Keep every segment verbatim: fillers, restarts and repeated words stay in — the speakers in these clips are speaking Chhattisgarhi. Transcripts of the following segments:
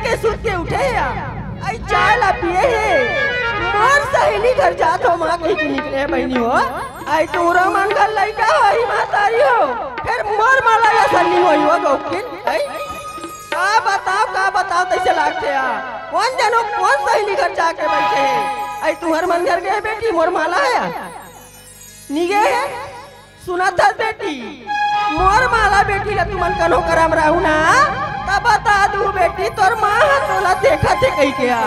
के सुत के उठे हे या? अई चाय ला पिए हे? मोर सहेली घर जात हों माँ कहि के निकले हे बहिनी हो। अई तोरो मन घर लइका होही महतारी हो, फेर मोर माला असन नइ होही हो गौकिन। अई का बताओं, का बताओं, तइसे लागथे या। कोन जनो कोन सहेली घर जाके बइठे हे? अई तुंहर मन घर गे हे बेटी मोर माला हे या? नइ गे हे? सुनत हस बेटी, मोर माला बेटी ला तुमन कन्हो करा म रहू ना, त बता दूँ बेटी, तोर माँ ह तोला देखत हे कहि के आ।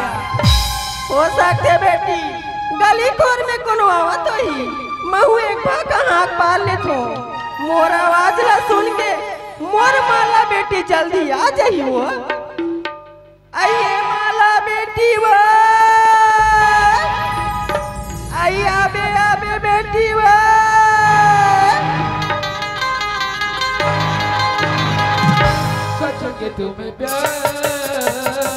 हो सकथे बेटी, गली खोर में कोनो आवत होही, महूँ एक भाखा हाँक पार लेथों। मोर आवाज ला सुन के मोर माला बेटी जल्दी आ जाही वो। अई ए माला बेटी वो, अई आबे आबे बेटी वो। सच के तुम्हें प्यार।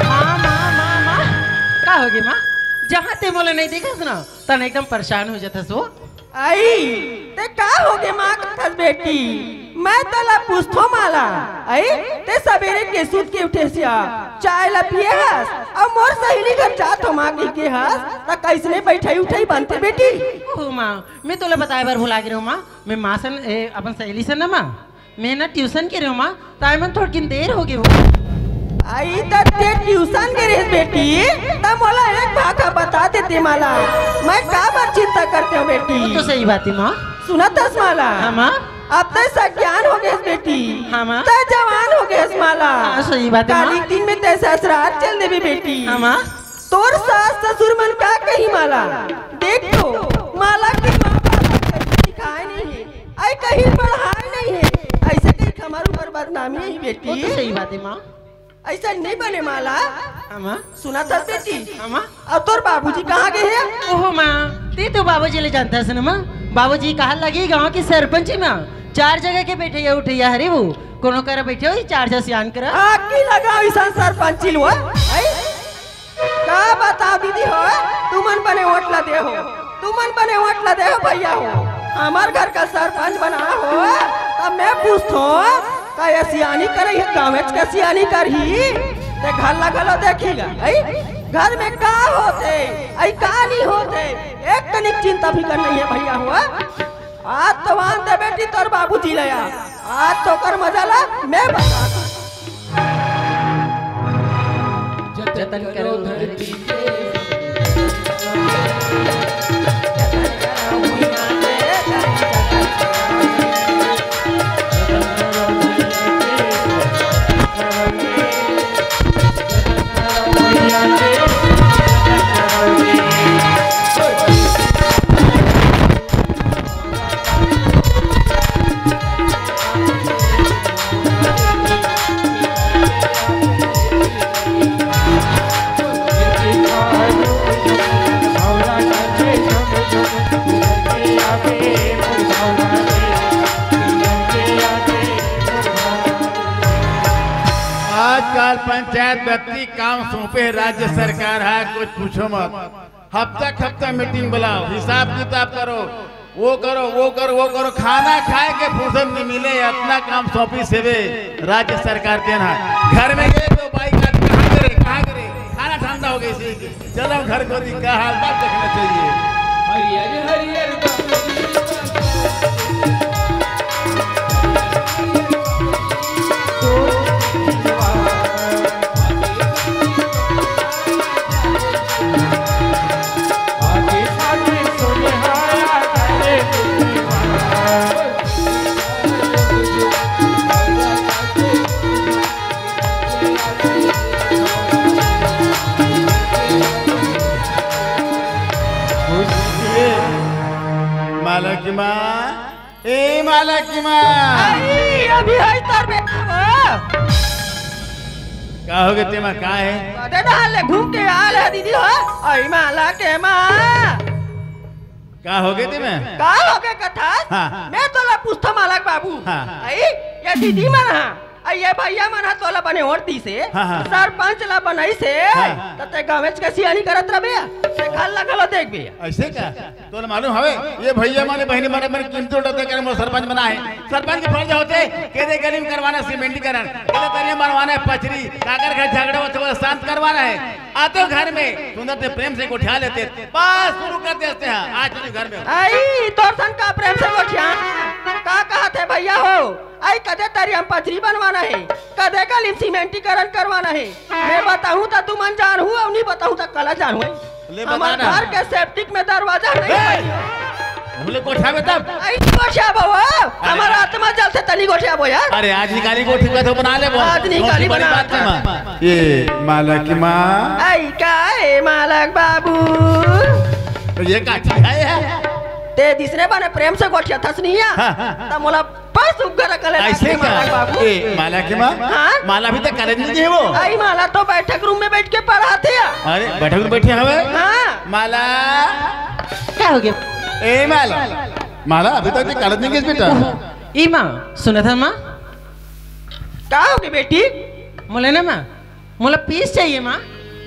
माँ, माँ, माँ, माँ, का होगे माँ? जहाँ ते मोला नइ देखस ना, तहाँ एकदम परेशान हो जाथस वो। अई, ते का होगे माँ कथस बेटी? मैं तोला पूछथों माला, अई, ते सबेरे के सुत के उठे हस या, चाय ला पिए हस, अउ मोर सहेली घर जात हों माँ कहि के हस, त कइसने बइठई उठई बनथे बेटी? ओहो माँ, मैं तोला बताए बर भुला गे रहेंव माँ, मैं माँ सन, ए, अपन सहेली सन ना माँ, मैं ना ट्यूशन गे रहेंव माँ, त आए मन थोड़किन देर होगे वो। अई त ते ट्यूशन गे रहेस बेटी, त मोला एक भाखा बता देते माला, मैं काबर चिंता करथों बेटी। वो तो सही बात हे माँ। सुनत हस माला? हाँ माँ। अब ते सग्यान होगे हस बेटी। हाँ माँ। ते जवान होगे हस माला। हाँ, सही बात हे माँ। काली दिन में ते ससुरार चल देबे बेटी। हाँ माँ। तोर सास ससुर मन का कही माला? देख तो, माला के माँ बाप कहीं सिखाए नइ हे, अई कहीं पढ़ाए नइ हे, अइसे कहिके हमर ऊपर बदनामी हे बेटी। वो तो सही बात हे माँ। अइसे नइ बने माला। हाँ माँ। सुनत हस बेटी? हाँ माँ। अउ तोर बाबूजी कहाँ गे हे? ओहो माँ, ते तो बाबूजी ला जानत हस ना माँ, बाबूजी कहाँ लगे गाँव के सरपंची माँ, चार जगह के बइठइया उठइया हरे वो, कोनो करा बइठे होही, चार झन सियान करा। आगी लगाओ अइसन सरपंची ल वो, अई? का बताओं दीदी हो, तुमन बने वोट ला दे हो, तुमन बने वोट ला दे हो भइया हो। हमर घर के सरपंच बना हो, त मैं पूछथों, का ए सियानी करही, गाँवेच के सियानी करही? ते घर ला घलो देखही गा, अई? घर में का होथे, अई का नइ होथे, एक कनिक चिंता फिकर नइ हे भइया हो। आज तो आन दे बेटी तोर बाबूजी ला, आज तो ओकर मजा ला मैं बता दूँ। जतन करो धरती के। आजकल पंचायत व्यक्ति काम सौंपे हे राज्य सरकार हे, कुछ पूछो मत। हफ्ता हफ्ता मीटिंग बुलाओ, हिसाब किताब करो, वो करो, वो करो, वो करो, खाना खाए के फुर्सत नइ मिले, अतना काम सौंपिस हे राज्य सरकार के ना। घर में गए तो बाई का कहाँ गे रे, कहाँ गे रे, खाना ठंडा हो गया इसी के। चलो घर को री का हाल बात देखना चाहिए। हरियर हरियर लकी माँ। आई, अभी हई तोर बेटा हो। का हो गे तेमा, का हे? कदे डहर ले घूम के आल हे दीदी हो। आई माला के माँ। का हो गे तेमा? का हो गे कथस? हाँ। मैं तोला पूछथों मालक बाबू। हाँ। आई, ये दीदी मन हा, आई ये भैया मन हा तोला बने ओढ़ दिसे, हाँ, हाँ। सरपंच ला बनाइसे, हाँ। त ते गाँवेच के सियानी करत रबे, ते घर ला घलो देखबे। अइसे का? तोला मालूम हवे, ये भैया मन, बहिनी मन, मन कीमती ओटा दे के मोर सरपंच बनाए हे। सरपंच के फर्ज होथे, केदे गली में करवाना सीमेंटीकरण, केदे तरिया बनवाना हे पचरी, काकर घर झगड़ा होथे, ओला शांत करवाना हे। आते हो घर में, सुंदर से प्रेम से गोठिया लेते, बस शुरू कर देते हैं, आज तुझे घर में। आई, तोर सन का प्रेम से गोठिया? का कहत हे भैया हो? आई कदे तरिया में पचरी बनवाना हे, कदे गली में सीमेंटीकरण करवाना हे। मैं बताहूँ त तुमन जानहू, अउ नहीं बताहूँ त कला जानहू। ले हमर बताना। घर के सेप्टिक में दरवाजा नहीं ए! बनी। भूले गोठियाबे तब। आई गोठियाबो, हमर आत्मा जलथे तनी गोठियाबो यार। अरे आज निकाली गोठी का तो बना ले बोल। आज निकाली कौन सी बड़ी बना। बात है माँ? ये मालक माँ। आई का हे मालक बाबू? तो ये काठी है यार। ते दिसने बने प्रेम से गोठियाथस नहीं है। हाँ, हाँ। त मोला बस उग्र कले अइसे लागथे का? मालक बाबू। ए, माला के माँ? हाँ? माला अभी तक कॉलेज नहीं गए वो? आई माला तो बैठक रूम में बैठ के पढ़ाथे। अरे, बैठक रूम बैठे हवे? हाँ। माला। का हो गे? ए, माला। माला, अभी तक ते कॉलेज नहीं गए बेटा? ई माँ, सुनत हस माँ? का हो गे बेटी? मोला ना माँ, मोला पीस चाहिए माँ।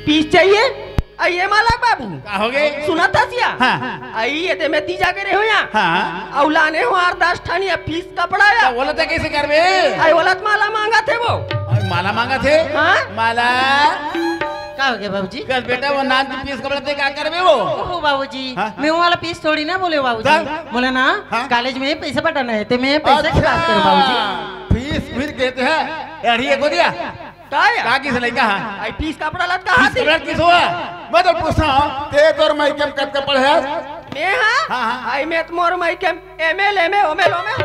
पीस चाहिए? अई ए मालक बाबू। का हो गे? सुनत हस या? हाँ। अई एदे में तीजा गे रेहेंव या। हाँ। अउ लाने हों आठ दस ठन या पीस कपड़ा या। त ओला ते कइसे करबे? अई ओला त माला मांगत हे वो। अई माला मांगत हे? हाँ। माला। का हो गे बाबूजी? कस बेटा वो नान के पीस कपड़ा ते का करबे वो? ओहो बाबूजी, हाँ? मैं वो वाला पीस थोड़ी ना बोले बाबूजी। तब? बोले ना, हाँ? कॉलेज में पैसा पटाना हे, ते मैं पैसा की बात करूँ बाबूजी। फीस फिर कहते हैं, एढ़ी एको दिया। का या? का किस लइका हा? अई पीस कपड़ा लत का पीस हाथी? कपड़ा किस हुआ? मैं तो पूछथों, ते तोर मइके में कतका पढ़े हस? मैं हा? हाँ, हाँ। अई मैं त मोर मइके में एम एल, एम ए, ओमेल, ओमेल।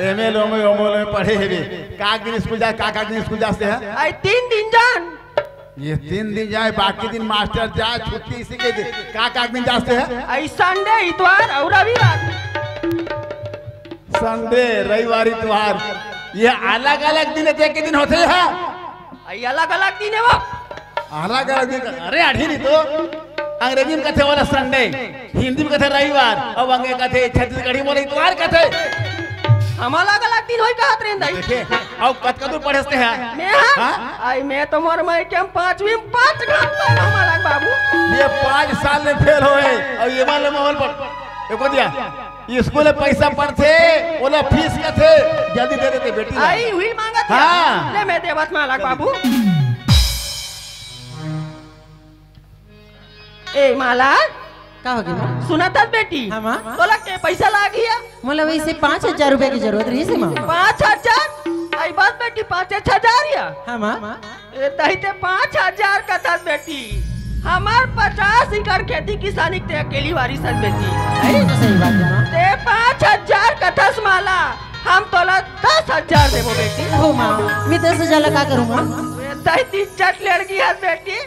एम एल, ओमेल, ओमेल में पढ़े हेबे। का दिन स्कूल जा, का, का दिन स्कूल जास ते हा? अई तीन दिन जान। ये तीन दिन जाए, बाकी दिन मास्टर जाए, छुट्टी इसी के दे। का, का दिन जास ते हा? अई संडे, इतवार अउ रविवार। संडे, रविवार, इतवार, ये अलग-अलग दिन हे, ते के दिन होथे हा? अई अलग-अलग दिन हे वो। अलग-अलग दिन, अरे अढ़ी नहीं तो, अंग्रेजी में कथे ओला संडे, हिंदी में कथे रविवार, अउ अंगे कथे छत्तीसगढ़ी में ओला इतवार कथे। हम अलग-अलग दिन होई कहत रहेन दाई। देखे, अउ कतका दूर पढ़े हस ते हा? मैं हा? हाँ? अई मैं तो मोर मइके में पाँचवीं में पाँच घात पाए हूँ मालक बाबू। ये पाँच साल में फेल होए, अउ ये वाले माहौल पर, देखो दिया, स्कूल में पैसा पड़थे, ओला फीस कथे, जल्दी दे दे ते बेटी ला। अई उही मांगत हे। हाँ। ले मैं देवत मालक बाबू। ए माला। का हो गे माँ? सुनत हस बेटी? हाँ माँ। तोला के पैसा लागही या? मोला वइसे पाँच हजार रुपया की जरूरत रहिस हे माँ। पाँच हजार? अई बस बेटी, पाँच हजार या। हाँ माँ। ए, तही ते पाँच हजार कथस बेटी, हमर पचास एकड़ खेती किसानी ते अकेली वारिस हस बेटी। अरे, तो सही बात हे माँ। ते पाँच हजार कथस माला, हम तोला दस हजार देबो बेटी। हो माँ, मैं दस हजार ला का करूँ माँ? ए, तही ते इज्जत लेड़गी हस बेटी,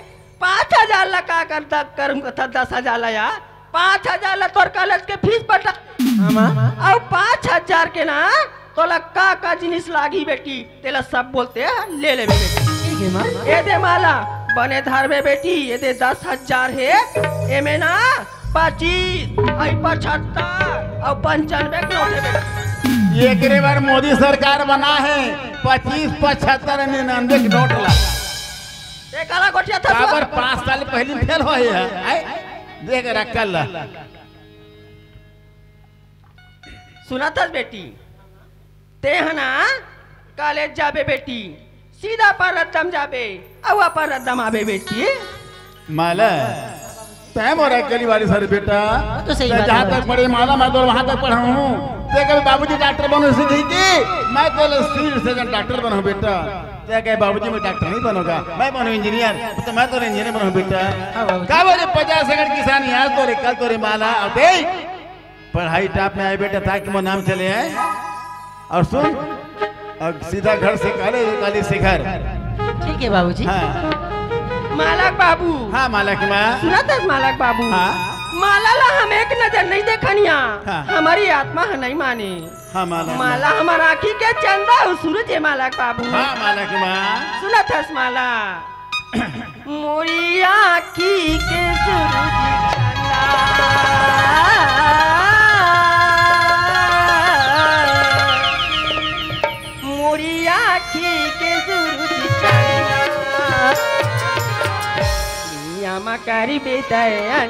पाँच हजार ला का कर, द-, करूँ कथस दस हजार ला यार। पाँच हजार ला तोर कॉलेज के फीस पटा। हाँ, माँ। अउ पाँच हजार के ना, तोला का का जिनिस लागही बेटी, तेला सब बोलते ले लेबे बेटी। ठीक हे माँ। ए दे माला, बने धरबे बेटी, ए दे दस हजार हे, एमे ना पच्चीस, अई पचहत्तर, अउ पंचानबे के नोट हे बेटी। एकरे बर मोदी सरकार बना हे, पच्चीस, पचहत्तर, निन्यानबे के नोट ला। ते काला गोठियाथस? काबर पाँच साल पहली फेल होए हे, आय? देख रखल ला। सुनत हस बेटी, ते ह ना कॉलेज जाबे बेटी, सीधा परदम जाबे, अउ परदम आबे बेटी। माला, तैं मोर अकेली वारिस हस बेटा। तो सही तैं बात जहाँ हे। तक पढ़े माला, मैं तो वहाँ तक पढ़ा हूँ। ते कभी बाबूजी डॉक्टर बनो सीधी की, मैं तो सिविल सर्जन डॉक्टर बना हूँ बेटा। ते कहे बाबूजी मैं डॉक्टर नहीं बनूंगा, मैं बनूँ इंजीनियर। तो मैं तो इंजीनियर बना हूँ बेटा। हाँ बाबूजी। का बोले पचास एकड़ किसानी आज तोरे, कल तोरे माला, अउ देख पढ़ाई टॉप में आए बेटा, ताकि मोर नाम चले आए। अउ सुन, अउ सीधा घर से कॉलेज, कॉलेज से घर। ठीक हे बाबूजी। हाँ। मालक बाबू। हाँ, मालक माँ। सुनत हस मालक बाबू? हाँ। माला ला हम एक नजर नहीं देखन या। हाँ। हमर आत्मा ह नहीं माने। हाँ, माला के माँ। माला हमर आँखी के चंदा हो, सूरज ए माला के बाबू। हाँ, माला के माँ। सुनत हस माला? मोरी आँखी के सूरज चंदा, मोरी आँखी के सूरज चंदा, दुनिया मा करिबे दया।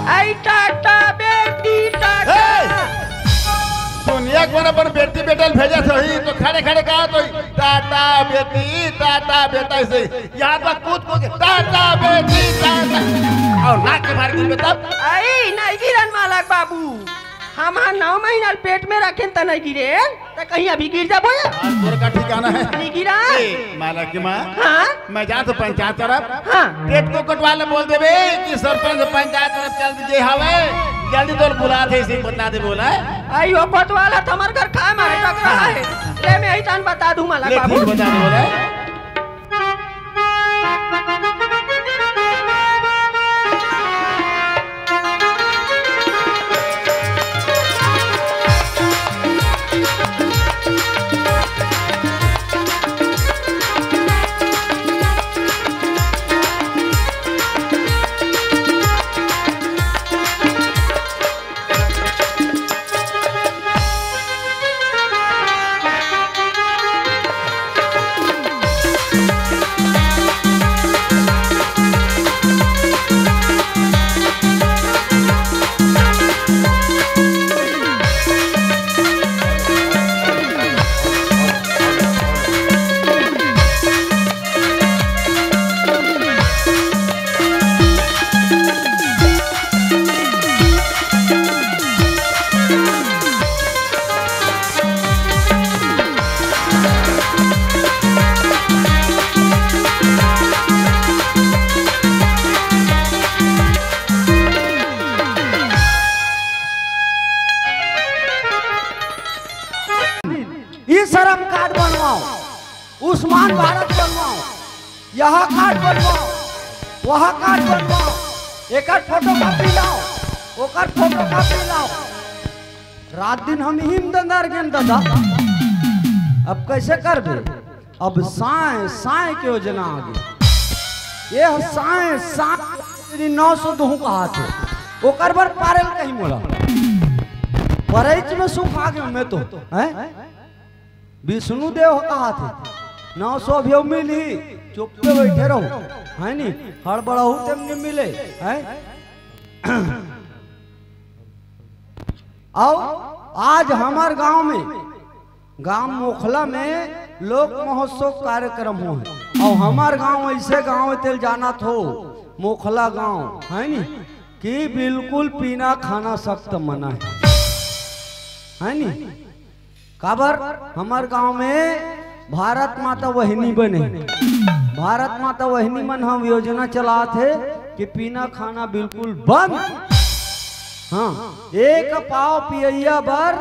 आई टाटा बेटी टाटा। ए! दुनिया कोन अपन बेटी बेटा ल भेजत होही तो खड़े खड़े कहत होही, "टाटा बेटी, टाटा बेटा," अइसे। यहाँ तो कूद कूद के, "टाटा बेटी, टाटा।" अउ नाक के भार गिरबे तब? आई, नहीं गिरन मालक बाबू। हम हा नौ महीना ल पेट में रखेन त नहीं गिरेन, त कहीं अभी गिर जाबो या? आज तोर का ठिकाना है? नहीं गिरा। ए, मालक के माँ। हाँ? मैं जात हों पंचायत तरफ। हाँ। टेटको कोटवाल ल बोल देबे कि सरपंच पंचायत तरफ चल दीजिए हवे। जल्दी तोर बुलात हे, इसे बता दे बोला है। आई हो कोटवाल ह त हमर घर खाए मारे टकरा है। ले मैं ही तन बता दूं मालक ले बाबू। ठीक बता दे बोला है। ई श्रम कार्ड बनवाओ, उस्मान भारत बनवाओ, यह कार्ड बनवाओ, वह कार्ड बनवाओ, एकर फोटोकॉपी लाओ, ओकर फोटोकॉपी लाओ। रात दिन हम इही में दंदर गेन दादा। अब कैसे करबे? अब साय साय के योजना आगे। ये साय साय यदि नौ सौ दूहूं कहाथे, ओकर बर पारेल कहीं मोला। परैच में सुख आगे मैं तो, हैं? विष्णु देव कहाथे, नौ सौ भी मिलही, चुप्पे बैठे रहो, है नी? हड़बड़ाहू तेम नी मिले, हैं? अउ आज हमर गांव में, गांव मोखला में लोक महोत्सव कार्यक्रम होहे। अउ हमर गांव अइसे गांव हे, तेल जानत हो, मोखला गांव, है नी? कि बिल्कुल पीना खाना सख्त मना हे, है नी? काबर हमर गांव में भारत माता वहिनी बने, भारत माता वहिनी मन हम योजना चलात हे कि पीना खाना बिल्कुल बंद। हाँ, एक पाव पियैया बर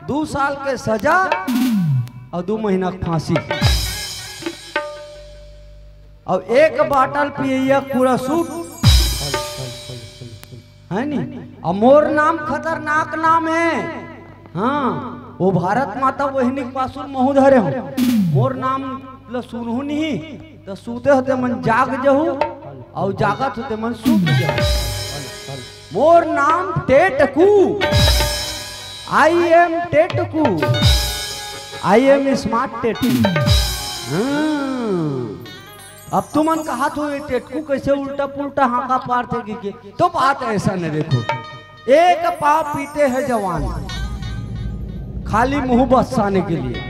दू साल के सजा अउ दू महीना के फांसी, अउ एक बाटल पियैया पूरा सूट। है नी? अउ मोर नाम खतरनाक नाम हे। हाँ, वो भारत माता वहिनी के पासुन महूं धरे हों। मोर नाम ल सुनहू नहीं, त सूते हो तेमन जाग जहू, अउ जागत हो तेमन सूत जहू। मोर नाम Tetku, I am Tetku, I am smart Tetku. हाँ। अब तुमन कहा थो, ये टेटकू कैसे उल्टा पुल्टा हांका पारथे कि के? तो बात ऐसा न देखो, एक पाव पीते हैं जवान, खाली मुंह बस्साने के लिए,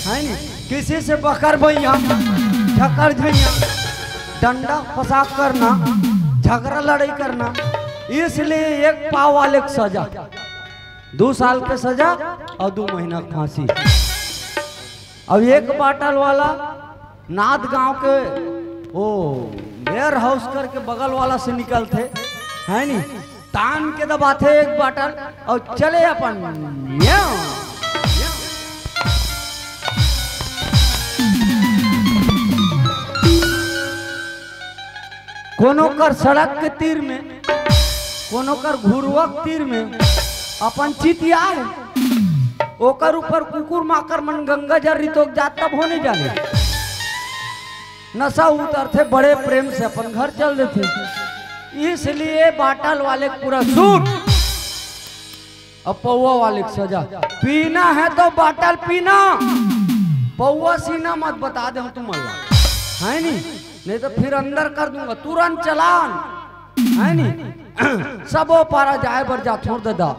है नी? किसी से बकर भैया, झकर झैया, डंडा फसाक करना, झगड़ा लड़ाई करना, इसलिए एक पाव वाले को सजा, दो साल के सजा और दो महीना के फांसी। अब एक बाटल वाला नाद गांव के वो वेयर हाउस करके बगल वाला से निकलथे, है नी? तान के दबाथे एक बाटल और चले अपन। कोनो कर सड़क के तीर में, कोनो कर घुरुवा के तीर में अपन चितिया हे, ओकर ऊपर कुकुर माकर मन गंगा जल रितोक जात तब हो नहीं जाने। नशा उतरथे, बड़े प्रेम से अपन घर चल देथे। इसलिए बाटल वाले के पूरा सूट, अब पौवा वाले के सजा। पीना है तो बाटल पीना, पौवा सीना मत, बता दे तुम ला, है नी? नहीं तो फिर अंदर कर दूंगा, तुरंत चलान, है नी? सबो पारा जाए बर जाथों दादा,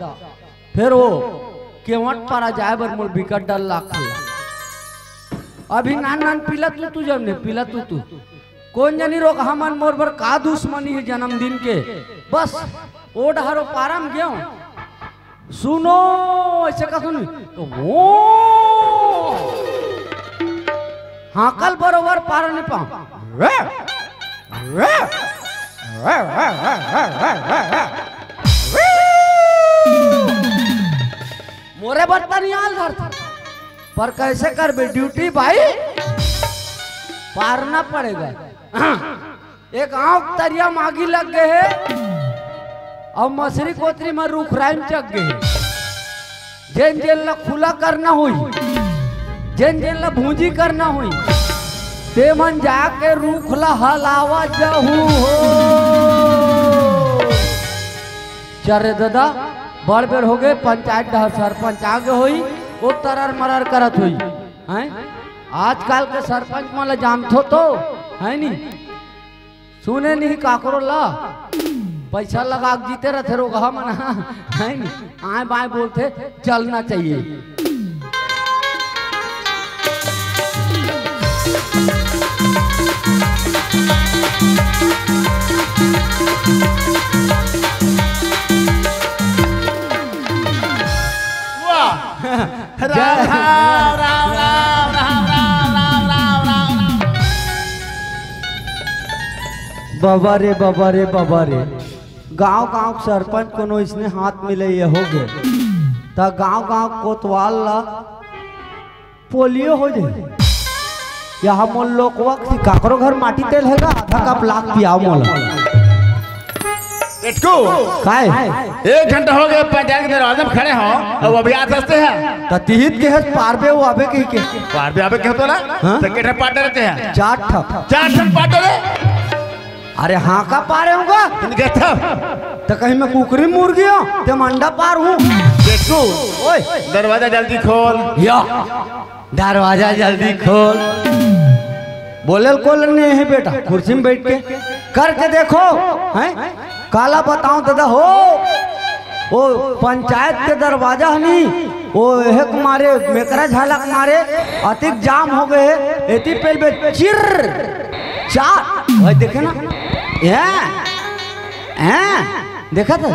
फिर वो केवट पारा जाए बर मोर बिकट डर लागथे। अभी नान नान पीला तू, तू जब ने पीला तू, तू कोन जनी रोक हमन मोर बर का दुश्मनी हे जन्मदिन के। बस ओ डहरो पारम गेव, सुनो ऐसे का सुनी तो वो हाकल बरोबर पारा नहीं पाऊं। मोरे बर त नियाल धरथे, पर कैसे करबे ड्यूटी भाई, पारना पड़ेगा। एक आंख तरिया मागी लग गए हे और मछरी कोतरी में रुखराई में चक गए हे। जेन जेन ला खुला करना हुई, जेन जेन ला भूंजी करना हुई, ते मन जाके रूख ला हलावा जहू हो। चरे दादा, बड़ बेर हो गए, पंचायत डहर सरपंच आगे होई, वो तरर मरर करत होई, हैं? आजकल के सरपंच मन ला जानथो तो, है नी? सुने नहीं काकरो ला, पैसा लगा के जीते रहते रोगहा मन, है नी? आए बाएं बोलते, चलना चाहिए। वाह। राम, राम, राम। बाबा रे, बाबा रे, बाबा रे। गांव गांव के सरपंच कोनो इसने हाथ मिले ये हो गए, त गांव गांव कोतवाल ला पोलियो हो जाए। यहाँ मोल लोकवा के काकरो घर माटी तेल है का? आधा कप लाग पियाओ मोला। एटकू, काय? एक घंटा हो गया पंचायत के दरवाजे में खड़े हो, अब अभी आ सकते हैं। त तिहित के हस पारबे वो आबे कही के। पारबे आबे कहतो ना? हाँ? तो कितने पार्टनर रहते हैं? चार ठक। चार ठक पार्टनर है? अरे हाँ का पारे हूँ का? इनके तब। त कहीं मैं कुकरी मुर्गी हूँ, ते मंडा पार हूँ। एटकू, ओए। दरवाजा जल्दी खोल। या। दरवाजा जल्दी खोल। बोले ल कोई नहीं है बेटा, कुर्सी में बैठ के करके देखो, हैं? काला बताऊं दादा हो, वो पंचायत के दरवाजा हनी, वो एक मारे मेकरा झालक मारे, अतिक जाम हो गए, एती पेल बे चिर चार, भाई देखे ना, हैं? हैं? देखा था?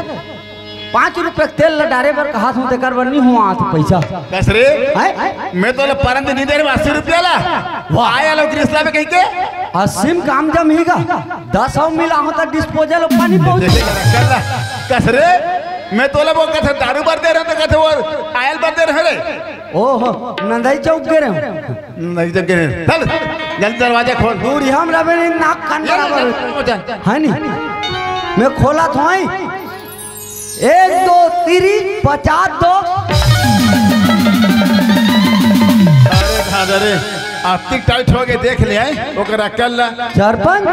पाँच रुपया के तेल ला डारे बर कहा था, तेकर बर नहीं हुआ था पैसा। कस रे? हैं? मैं तो ला परंत नहीं दे रहा, अस्सी रुपया ला। वाह। आया लो ग्रीस ला में कहीं के? अस्सी में काम जम ही गा। दस और मिला हो तो डिस्पोजल पानी पहुंच। कस रे? मैं तो ला वो कहते दारू बर दे रहे तो कहते वो आयल बर दे रहे रे। ओहो, नंदाई चौक दे रहे हो। नहीं तो के चल, जल्दी दरवाजा खोल। दूर हम रवे नहीं, नाक कान ये बराबर। ले, ले, ले, ले। है नहीं? मैं खोला था ही। एक, दो, तीरी, पचास, दो। अरे दादा रे, आर्थिक टाइट हो गए, देख ले, हैं? ओकरा कल ला। सरपंच?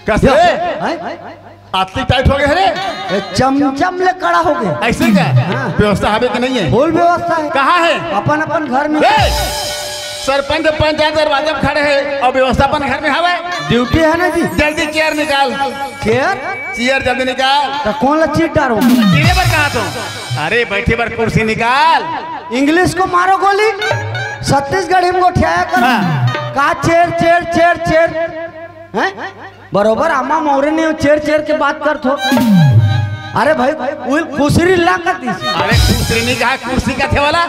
कस रे? हैं? आर्थिक टाइट हो गए रे। ए, चमचम ले कड़ा हो गए। ऐसे क्या? हाँ। व्यवस्था हवे कि नहीं है? फुल व्यवस्था है। कहाँ है? अपन अपन घर में। ए! सरपंच पंचायत दरवाजा में खड़े हे अउ व्यवस्थापन घर में हवय। ड्यूटी हे ना जी। जल्दी चेयर निकाल। चेयर? चेयर जल्दी निकाल। त कोन ला चीट डारहूं? चीरे बर कहा तो? अरे, बैठे बर कुर्सी निकाल। इंग्लिश को मारो गोली, छत्तीसगढ़ी में गोठियाया करो। हाँ। का चेयर, चेयर, चेयर, चेयर? हैं? बरोबर आमा मौरे ने चेर चेर के बात करत हो। अरे भाई, उइल खुसरी ला कर दी। अरे खुसरी नहीं कहा, कुर्सी कथे वाला।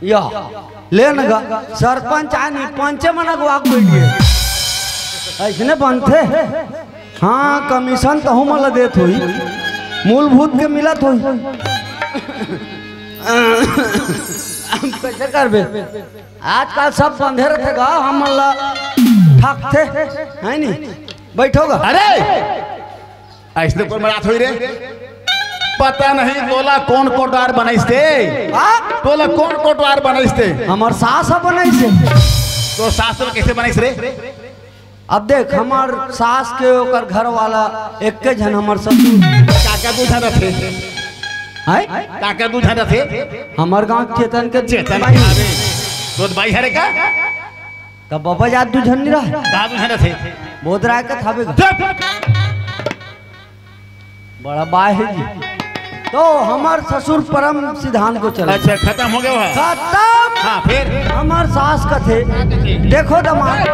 या, ले न गा, सरपंच आनी, पंचे मन अगवा के बैठ गए। अइसने बनथे। हाँ, कमीशन तहू मन ला देत होई, मूलभूत के मिलत होई। कैसे करबे? आजकल सब बंधे रथे गा, हमन ला ठगथे, है नी? बैठो गा। अरे, अइसने कोन बरात होई रे? पता नहीं तोला कोन कोटवार बनाइस ते? हाँ? तोला कोन कोटवार बनाइस ते? हमर सास ह बनाइस हे। तो सास तोला कैसे बनाइस रे? अब देख, हमर सास के ओकर घर वाला एक्के झन हमर ससुर। काका दूधा रथे? हैं? काका दूधा रथे? हमर गांव चेतन के चेतन बाई। के आवे। तो बाई हरे का? तब बाबा जात दू झन नहीं रहा। का दूधा रथे? बोध राय का थावे गा। चुप। बड़ा बाय हे जी। तो हमर ससुर परम सिद्धांत को चला। अच्छा, खतम हो गया वह? खतम। हाँ, फिर? हमर सास कथे, देखो दमांद,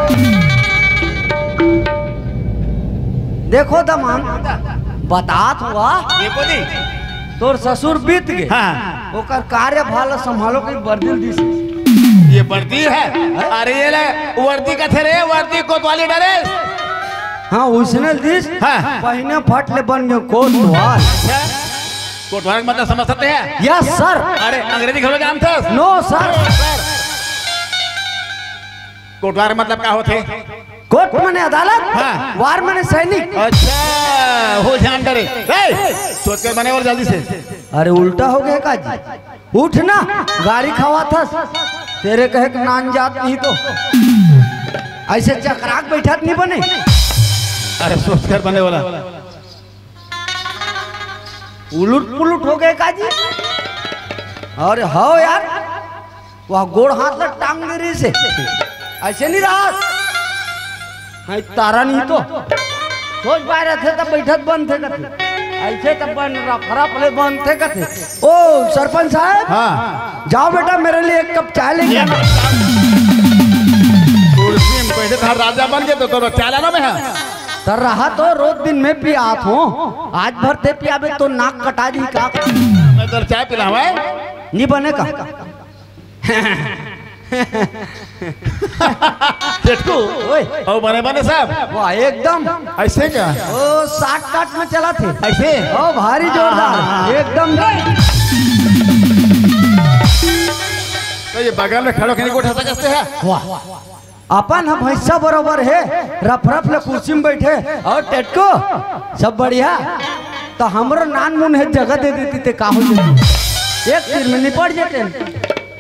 देखो दमांद, बतात हुआ, देखो जी। तोर ससुर बीत गए। हाँ। ओकर कार्यभार ला संभालो के बर्दी ल दिस। ये बर्दी हे? अरे ये ले, वर्दी कथे रे, वर्दी कोतवाली डरे। हाँ, उसने दिस। हाँ। पहिने फट ले बन गयो कोतवाल। अच्छा। कोटवार के मतलब समझ सकते हैं? Yes sir। अरे अंग्रेजी घलो जानथस? No sir। कोटवार के मतलब का होथे? कोट माने अदालत, हाँ। वार माने सैनिक। अच्छा, हो ध्यान डरे। ए, सोच कर बने और जल्दी से। अरे उल्टा हो गया का जी? उठ ना, गारी खवाथस। तेरे कहे के नान जात नहीं तो। ऐसे चकरा के बैठत नहीं बने। अरे सोच कर बने वाला। उलट पुलट हो गए का जी? अरे हो यार, वह गोड़ हाथ ला टांग दे रही से। ऐसे नहीं रहा। हाँ, तारा नहीं तो। सोच पाए रहे थे तब बैठत बंद थे कथे। ऐसे तब बन रहा, फरा फले बंद थे कथे। ओ सरपंच साहब, हाँ। जाओ बेटा, मेरे लिए एक कप चाय लेके आना। कुर्सी में बैठे था, राजा बन गए तो, तो चाय लाना में है। त रहा तो रोज दिन में पियात हो, आज भर ते पियाबे तो नाक कटा जी का। मैं तो चाय पिलावे। नहीं बने का? जेठकू। ओए। ओ बने बने साहब। वाह, एकदम। ऐसे का? ओ, साठ काट में चला थे। ऐसे? ओ, भारी जोरदार। हाँ, हाँ, हाँ। एकदम। तो ये बगल में खड़ो के नहीं उठा सकते हैं? वाह। अपन ह भैंसा बरोबर हे, रफरफ ले कुर्सी में बैठे। और टेटको, सब बढ़िया? तो हमरो नान मुन हे, जगह दे देती ते का हो जाती? एक तीर में निपट जेते।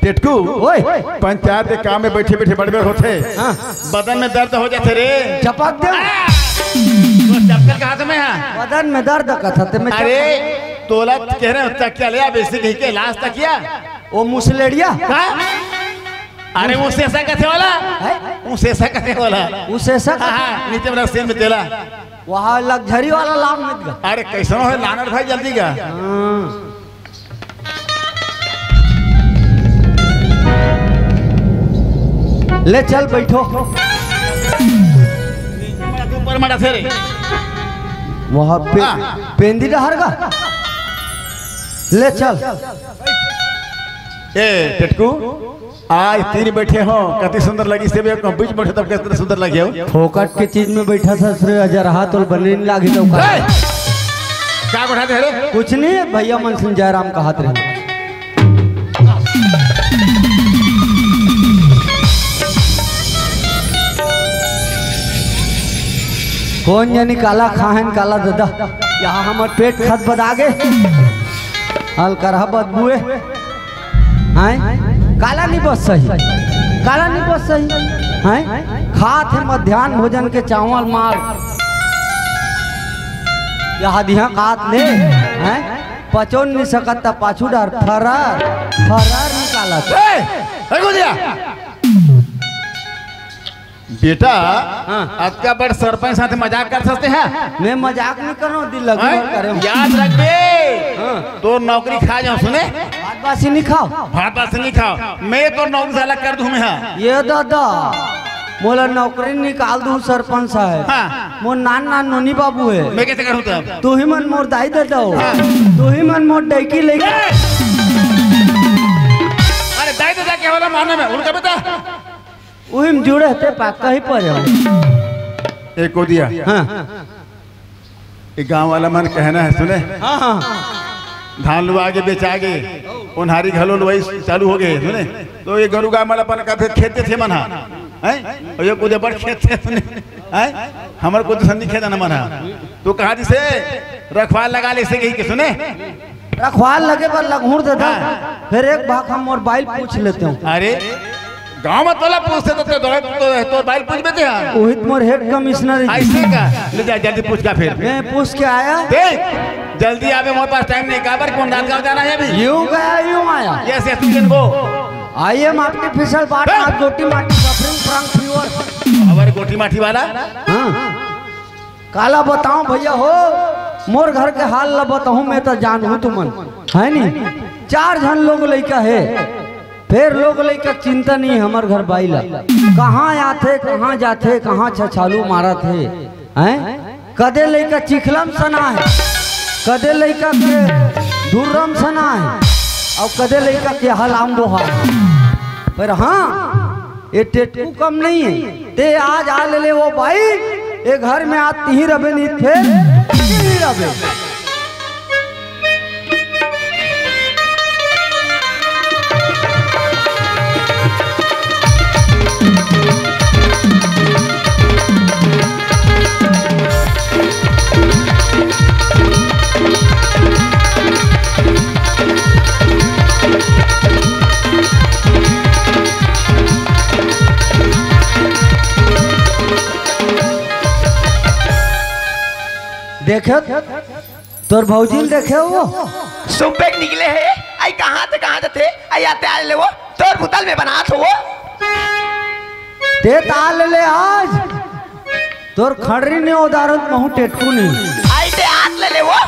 टेटकू, ओए। पंचायत के काम में बैठे बैठे बड़बड़ होथे। हाँ। बदन में दर्द हो जाथे रे। चपक दे। आ! तो चपकल कहा तुम्हें, हाँ? बदन में दर्द कथा ते मैं अरे, चपक तोला कह रहे हो, तकिया ले आ, बेसी कहीं के लाश तकिया। ओ मुसलेड़िया। का? अरे, उसेसा कथे वाला? हैं? उसेसा कथे वाला? उसेसा कथे? हाँ, हाँ, नीचे वाला सीन में तेला। वहाँ लग्जरी वाला लाभ मिल गया। अरे, कैसन हो लानर भाई, जल्दी का। हाँ। ले चल, बैठो। ऊपर मड़ा से रे। वहाँ पे हाँ। पेंदी डहर का। ले चल। ए, टेटकू, आज तीन बैठे हो, कति सुंदर लगिस हे, बीच में बैठे तब कितना सुंदर लगे हो। फोकट के चीज में बैठा था, श्रेय हजार हाथ और बने नहीं लागी तो का? ए! का बैठा थे रे? कुछ नहीं है, भैया मन सिंह जयराम का हाथ रहे। कोन जनी काला खाहन काला दादा, यहाँ हमर पेट खत बदा गे। अलकरहा बदबुए। हैं? काला नहीं बस सही, काला नहीं बस सही। हैं? खात हे मध्यान्ह भोजन के चावल मार, यहाँ दिहा खात ले। हैं? पचोन नहीं सकत त पाछू डर फरार, फरार निकालत। ए! है गोदिया। बेटा, हाँ। अतका बड़ सरपंच साथे मजाक कर सकते हैं? मैं मजाक नहीं कर रहा हूँ, दिल लगी हैं? बात कर रहा हूँ। याद रखबे, हाँ। तोर नौकरी खा जाऊँ, सुने? भात बासी नहीं खाओ। भात बासी नहीं खाओ, मैं तोर नौकरी से अलग कर दूँ मैं, हाँ। ये दादा, मोला नौकरी निकाल दूँ सरपंच साहब। हाँ। मोर नान नान नोनी बाबू है। मैं कैसे करूँ तब? तू ही मन मोर दाई ददा हो। हाँ। तू ही मन मोर डैकी लेके। ए! अरे दाई ददा क्या वाला माने में उनका बता। उही में जुड़े हते पा, कहीं पर हो। एक गोदिया। हाँ। एक गांव वाला मन कहना है, सुने? हाँ, हाँ। धान लुआ के बेचा के, ओन्हारी घलो लुआई चालू हो गए, सुने? तो ये गरु गाय मन अपन का खेत थे मन हा, हैं? और ये कुछ बड़ खेत थे, सुने? हैं? हमर कुछ सन्नी खेत न मन हा। तो कहा जिसे रखवाल लगा ले से कही के, सुने? रखवाल लगे बर लगहूर दे दा। हाँ। फिर एक भाग हम मोर बाइल पूछ लेते हूँ। अरे, गांव में तोला पूछते तो, तो, तो, तो, तोर बाइल पूछ बेते हैं। उहित मोर हेड कमिश्नर जी। ऐसे का? ले जा, जल्दी पूछ का फिर। मैं पूछ के आया। देख, जल्दी आवे, मोर पास टाइम नहीं, काबर कौन रात गांव जाना है अभी? यूं गया, यूं आया। Yes, yes, you can go। I am artificial बात, देख। आप गोटी माटी, suffering from fever। अबर गोटी माटी वाला? हाँ। काला बताऊं भैया हो, मोर घर के हाल ला बताऊं, मैं तो जानहूं तुमन, है नी? चार झन लोग लइका हे, फेर लोग लइका के चिंता नहीं हमर घर बाई ला। कहाँ आथे, कहाँ जाथे, कहाँ छछालू मारत हे, हैं? कदे लइका चिखला म सना हे, कदे लइका के धुर्रा म सना हे, अउ कदे लइका के हलाम दोहा। पर हाँ, ये टेटकू कम नहीं है। ते आज आ ले, ले वो बाई, ये घर में आज तिही रबे नहीं थे, तिही रबे। देखे तोर भौजी ल देखे हो? सुबह के निकले हे, आई कहाँ से कहाँ जाथे, आई आते आ ले वो, तोर बुतल में बनात हो वो। ते ताल ले आज, तोर खड़री ने उदारत महू टेटकू नहीं। आई ते हाथ ले ले वो।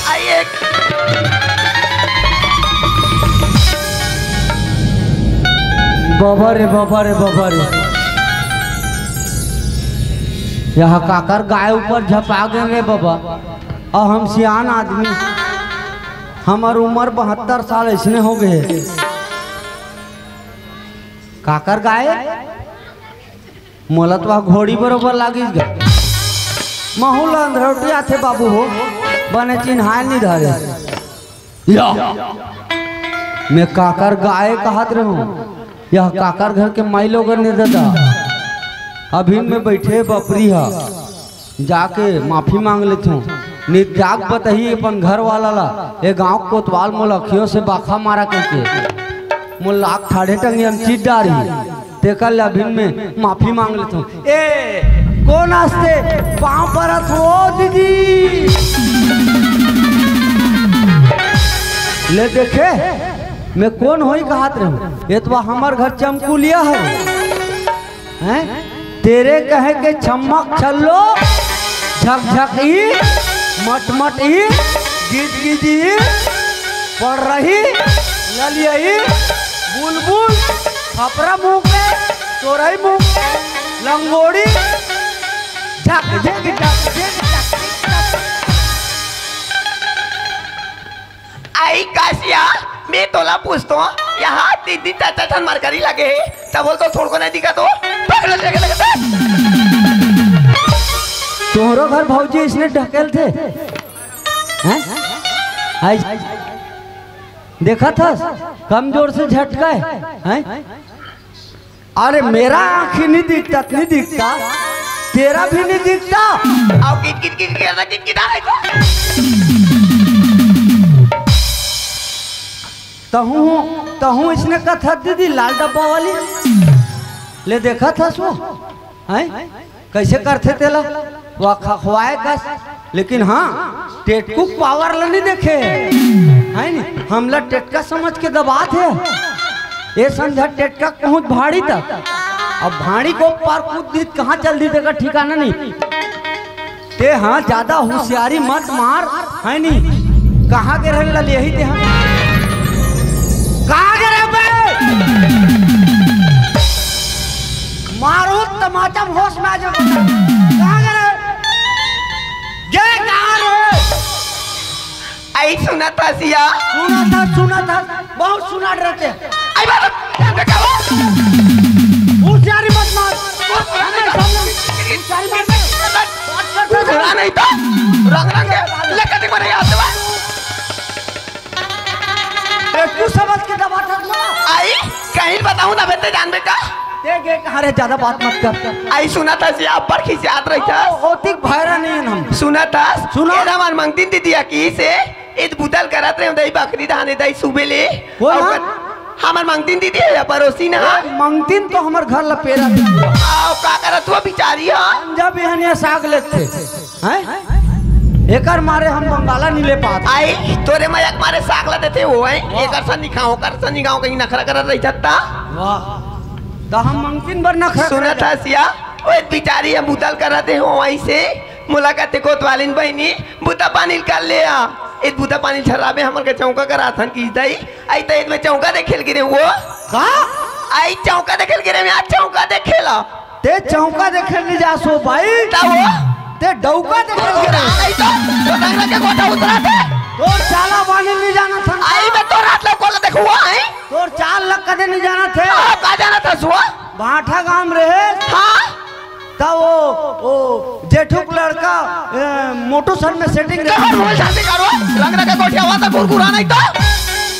आई एक बाबा रे, बाबा रे, बाबा रे, यहाँ काकर गाय ऊपर झपा गए रे बाबा। और हम सियान आदमी, हमार उम्र बहत्तर साल ऐसने हो गए। काकर गाय? मोला तो वह घोड़ी बरोबर लागिस गा। महू ल अंधरौटी आथे बाबू हो, बने चिन्हाय नहीं धरे। या, मैं काकर गाय कहत रहूं, यह काकर घर के माई लोगन ने ददा। अभी मैं बैठे बपरी हा, जाके माफी मांग लेथूं। नित्याग बताही अपन घर वाला ला, ए गांव कोतवाल मोला अखियों से बाखा मारा करके, मोला लाख ठाढ़े टंगिया म चीट डारही। तेकर ले अभी मैं माफी मांग लेथूं। ए, कोन आस्ते पांव परत हो दीदी? ले देखे, मैं कोन होई कहत रहूं। ये तो हमर घर चमकुलिया है। हैं? तेरे कहे के छम्मक छल्लो, झकझक ई, मटमट ई, गिज गिज ई, पड़ रही, ललिया ई, बुलबुल, खपरा मुंह के, तोरई मुंह के, लंगोड़ी, झक झक झक झक झक। आई कासिया, मैं तोला पूछतो, यहाँ तीन दिन चार चार ठन मरकरी लगे हे, तब बोल तो थोड़को नहीं दिखा तो। पकड़ ले, ले, ले, ले। तोहरो घर भौजी इसने ढकेल थे, हैं? आई, देखा था, कम जोर से झटका है, हैं? अरे, मेरा आँख ही नहीं दिखता, नहीं दिखता, तेरा भी नहीं दिखता। आओ, किट, किट, किट, किट, किट, किट, आ रहा है। तहूँ, तहूँ इसने कथा दीदी लाल डब्बा वाली। ले, देखा था सो, हैं? कैसे करथे तेला? वा खखवाए कस। लेकिन हाँ, टेटकू के पावर ला नहीं देखे, है नी? हमला टेटका समझ के दबात हे। ए संझा टेटका के पहुँच भाड़ी तक, अब भाड़ी को पार कूद दी, कहाँ चल दी, तेकर ठिकाना नहीं। ते हाँ, ज्यादा होशियारी मत मार, है नी? कहाँ गे रहे ललियही ते हाँ? कहाँ गे रहे बे? मारो तमाचा में होश में आ जाओ। कहाँ गे रहे? गे कहाँ रहे? आई सुना था सिया। सुना था, सुना था, बहुत सुना रहते हैं। आई बात, क्या बेटा हो? होशियारी मत मार। होशियारी मत मार। होशियारी मत मार। बात करते थे। सुना नहीं तो रंग रंग के लेकर दिख बने याद है। अरे तू समझ के दबा था ना। आई कहीं बताऊं ना बेटे जान बेटा। देख, देख, अरे ज्यादा बात मत कर। आई सुना था सिया, अब्बड़ खिसियात रही था। ओ, ओतिक भैरा नहीं है हम। सुना था। सुना। एला हमार मंगतीन दीदी आकी से इत बुतल करत रहे, दई बकरी धाने, दई सुबे ले। कोन अउ हा? कत-, हमर मंगतीन दीदी हे, पड़ोसी ना। ए, मंगतीन तो हमर घर ला पेरा दे। आओ, का करत हुआ बिचारी हा? जब बिहनिया साग लेते, हैं? एकर मारे हम बंगाला नहीं ले पात। आई, तोरे मया के मारे साग ला देते हो, हैं? वाह। एकर सन निखाओ, ओकर सन निखाओ, कहीं नखरा करत रही छत्ता। वाह। तो हम मंगतीन बर नखरा सुनत करत हस या? ओए, बिचारी हम बुतल करत हे हो, वहीं से मुलाकात कोतवालिन बहिनी, बुता पानी कर ले आ। इत बुता पानी छराबे हमर के चौका कराथन की दई। आई त इत में चौका देखेल गिरे हुआ। का? आई चौका देखेल गिरे में आज चौका देखेला। ते चौका देखेल नहीं जा सो भाई। ता वो? ते डौका देखेल गिरे। आई तो, तो डंगरा के गोटा उतरा थे। तोर चाला बानी नहीं जाना था। आई मैं तो रात लो कोला देखुआ है। तोर चाल लग कदे नहीं जाना थे। आ, का जाना था सुआ? भाठा गांव रहे। हाँ? त वो, वो जेठू के लड़का, ए, मोटू सर में सेटिंग कहाँ रहे। बोल जाते करो? लग रहा है कोठिया हुआ था कुरकुरा नहीं तो।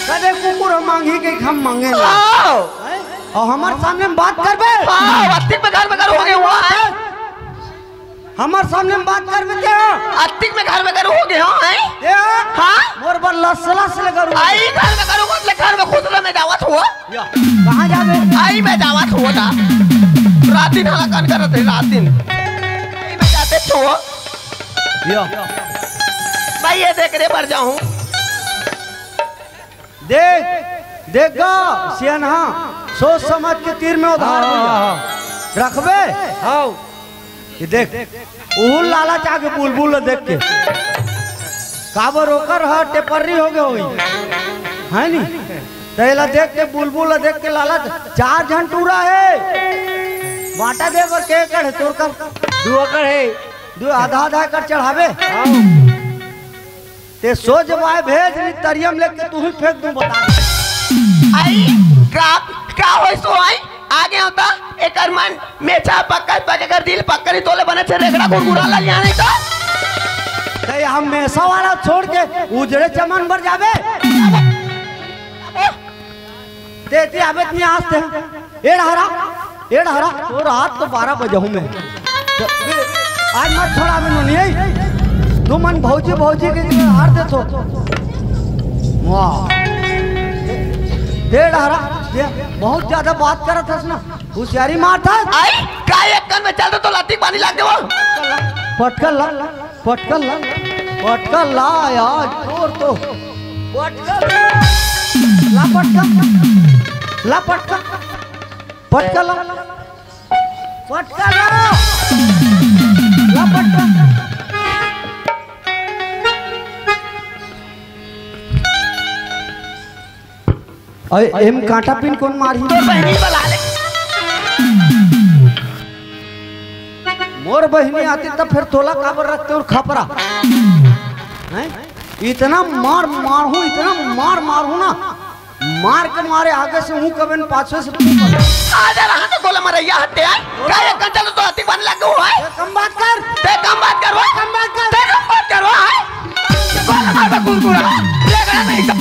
कदे कुकुर हम मांगी के हम मांगे ना। आओ। हैं? और हमारे सामने में बात करबे? हाँ, अत्तिक में घर में घर हो गए हुआ है। हमारे सामने में बात करबे क्या? अत्तिक में घर में घर हो गए हो, हैं? क्या? हाँ? मोर बर लस लस ले करूँ। आई घर में करूँ, मतलब घर में खुश रह, मैं जावत हुआ। या, कहाँ जाबे? आई मैं जावत हुआ ना। रात दिन हाँ कन करत है, रात दिन। आई मैं जाते छो। या। मैं ये देख रे मर जाऊँ। देख, देख गा, सियनहा, सोच समझ के तीर में उधार हाँ, भैया। हाँ, हाँ। रखबे? हाँ। ये देख, उहुल लालच आगे बुलबुल ल देख के। काबर ओकर ह टेपर्री हो गए होई। है नी? त एला देख के बुलबुल ल देख के लालच चार झन टूरा हे। बांटा दे बर के एकड़ हे तोर कर? दू एकड़ हे। दू आधा आधा एकड़ चढ़ाबे। हाँ। ते सोच बाय भेज नी तरियम लेके तू ही फेंक दूं बता। आई का, का होय सो आई? आगे होता एकर मन मेछा पक्का पक्का कर दिल पक्का नहीं तोले बने छे रेगड़ा गुरगुरा ला लिया नहीं तो। ते हम मेसा वाला छोड़ के उजड़े चमन बर जाबे। ते, ते आबे नहीं आज ते। ए डहरा, ए डहरा, तो रात तो बारह बजे हूँ मैं। तो, आज मत छोड़ा मैं नहीं। तू मन भौजी, भौजी के लिए हार दे तो। वाह। ए डहरा, ये बहुत ज्यादा बात करत हस ना। होशियारी मारत हस। आई, का एक कन में चल दे तो लाती पानी लाग देवो। पटकल ला। पटकल ला, पटकल ला यार, जोर तो। पटकल ला, पटकल, ला पटकल, पटकल ला, पटकल ला, ला पटकल। अरे, एम कांटा पिन कौन मारही? तोर बहिनी बला ले। मोर बहिनी आती तब फिर तोला काबर रखते और खपरा? हैं? इतना मार मारहूँ, इतना मार मारहूँ ना, मार के मारे आगे से हूँ कबे न पाछे से तू कबे। आ जा रहा तो गोला मरैया हत्ते आए। का ये कंचन तो अति बन लग गो है? ए, कम बात कर। ते कम बात कर, वो कम बात कर। ते कम बात कर, वो है। गोला मार के कुरकुरा। ले गया नहीं तो।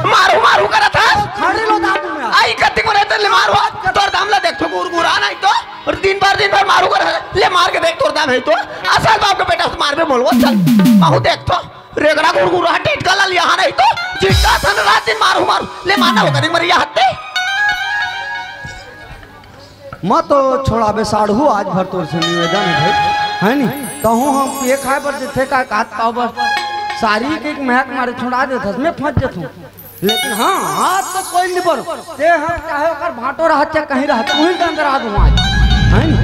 मारू, मारू करा था। खड़े लो दांत में। आई कत्ती को रहते ले मारू। तोर दाम ला देख तो कुरकुरा नहीं तो। और दिन भर, दिन भर मारू करा। ले मार के देख तोर दाम है तो। असल बाप के बेटा से मार पे बोलवा चल। महू देख तो। रेगड़ा गुड़गुड़ा टिटका ला लिया नहीं तो, जिसका सन रात दिन मारू मारू, ले मारना होगा, नहीं मर यहाँ हत्ते। मैं तो छोड़ाबे साढ़ू, आज भर तोर से निवेदन है भाई, है नी? कहूँ हम ये खाए बर जिथे का कात पाव बर, सारी के एक महक मारे छोड़ा देथस, मैं फंस जथूँ। लेकिन हाँ, हाथ तो कोई नहीं बनो, ते हम चाहे ओकर भाटो रहत, चाहे कहीं रहत, वहीं के अंदर आ दूँ आज, है नी?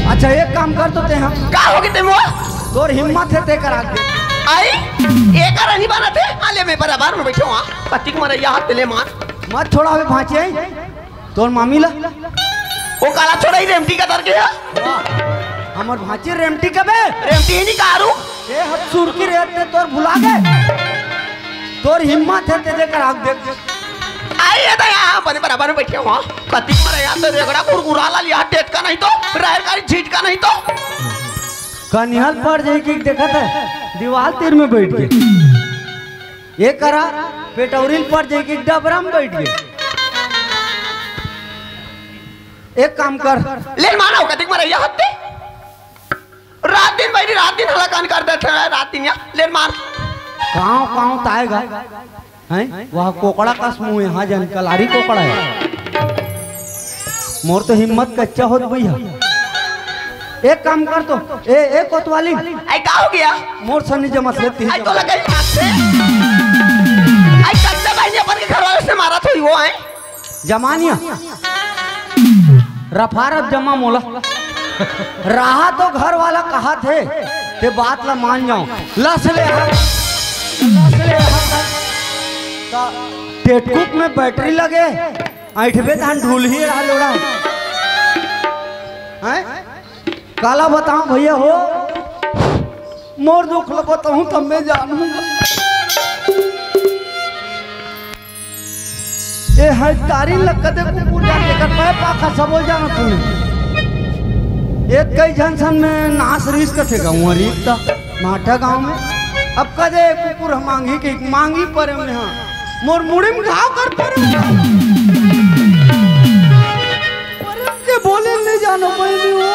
अच्छा, एक काम कर तो ते हम का होगे ते मोर? तोर हिम्मत है ते करा दे। आई, एकर नहीं बनत है। आ ले, मैं बराबर में बैठे हूँ। पतिक मरैया हाथ ले मार। मत छोड़ा अबे भांचे। तोर मामी ला। वो काला छोड़ा ही रेमटी का तर के है। वाह, हमर भांचे रेमटी कबे? रेमटी ही नहीं कारू। ए हद सुर की रेत ते तोर भुला गए। तोर हिम्मत है ते दे करा दे। आई है तो यहाँ बने बराबर में बैठे हूँ। पतिक मरैया तो रेगड़ा गुरगुरा ला लिया, टेटका नहीं तो, रायर कारी झीटका नहीं तो। कनिहल पर जाई के देखत है, दीवाल तीर में बैठ के। ये करा, पेटौरिल पर जाई के डबरा में बैठ के। एक काम कर। ले माना हो, कतिक मरैया हत्ते। रात दिन बैरी, रात दिन हलाकान कर देथे, रात दिन या, ले मार। कांव, कांव ताएगा। हैं? वह कोकड़ा कस मुँह है, हाँ जान, कलारी कोकड़ा है। मोर तो हिम्मत कच्चा होत भैया। एक काम कर तो, ए, ए कोतवाली। आई का हो गया? मोर सन्नी जमा से तीन आई तो लगा ही हाथ से। आई कच्चा भाई ने अपन के घर वाले से मारा था वो, हैं? जमानिया। रफारफ जमा मोला। रहा तो घर वाला कहा थे, ते बात ला मान जाओ। लस ले हा। लस ले हा। ता टेटकुप में बैटरी लगे, ऐठबे तहन ढूलही रहा लोड़ा। हैं? काला बताओ भैया हो, मोर दुख ल बताऊं तब मैं जानूंगा। ए है तारी लग कदे कुकुर जान के कर पाए पाखा सबो जाना तू। एक कई झन सन में नास रिस कथे गाँव रीत ता माठा गाँव में। अब कदे कुकुर हम मांगी के मांगी परे में हाँ। मोर मुड़ी में घाव कर परे। परे के बोले नहीं जानो बहनी हो।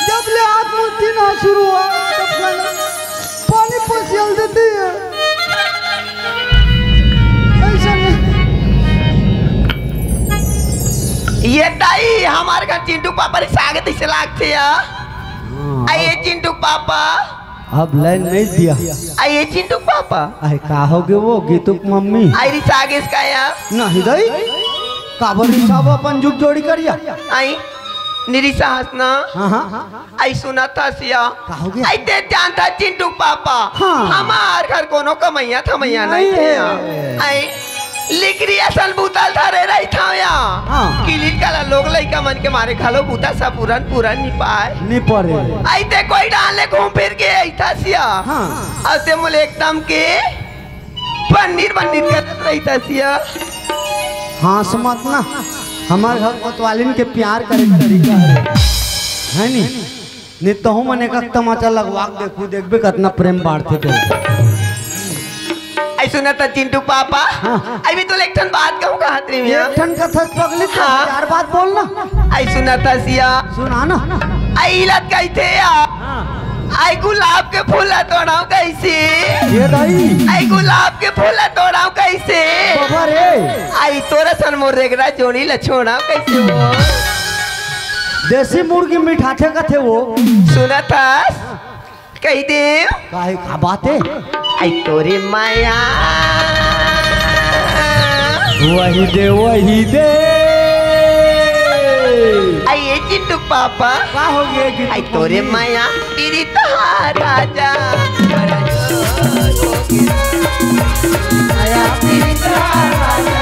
जब ले आत्महत्या ना शुरू हुआ, तब से पानी पसियल देती है। ऐसा नहीं। ये दाई, हमारे घर चिंटू पापा रे साग तैसे लागथे या। हाँ, आ ये चिंटू पापा। अब लाइन नहीं दिया। आ ये चिंटू पापा। अरे का हो गए वो गीतुक मम्मी? आई री साग इसका या। नहीं दाई। काबर री साहब अपन जुग जोड़ी करिया। आई। निरी साहस ना। हाँ, हाँ। आई सुना था सिया। का हो गया? आई ते जानता चिंटू पापा। हाँ। हमार घर कोनो कमैया थमैया नहीं नहीं थे। है। आई लिकरी असन बुतल धरे रही था या। हाँ। किलिन काला लोग लइका मन के मारे घलो बुता सा पूरन पूरन नि पाए। नि परे। आई ते कोई डाल ले घूम फिर के आई था सिया। हाँ। अउ ते मुले एकदम के पनीर पनीर करत रही था सिया। हाँ, समझ ना, हमार घर कोतवालिन के प्यार करे के तरीका है, है नी? नहीं तो हम एक तमाचा लगवा के देखू, देखबे कितना प्रेम बांटते थे। आई सुना था चिंटू पापा। हाँ, हाँ। आई भी तो एक ठन बात कहूँ कहत रही मैं। एक ठन कथा पगली तो हाँ। चार बात बोल ना। आई सुना था सिया। सुना ना। आई लत कही थे या। हाँ। आई गुलाब के फूल ला तोड़ाओ कैसे? ये दाई। आई गुलाब के फूल ला तोड़ाओ कैसे? बाबा रे। आई तोरा सन मोर रेगरा जोड़ी ला छोड़ाओ कैसे वो? देसी मुर्गी मिठाथे कथे वो। सुना था? कही दे। काहे का बात है? आई तोरे माया। वही दे, वही दे। आई ये चिंटू पापा। का हो गए कि आई तोरे माया। पीरी तोहार राजा। माया पीरी तोहार राजा।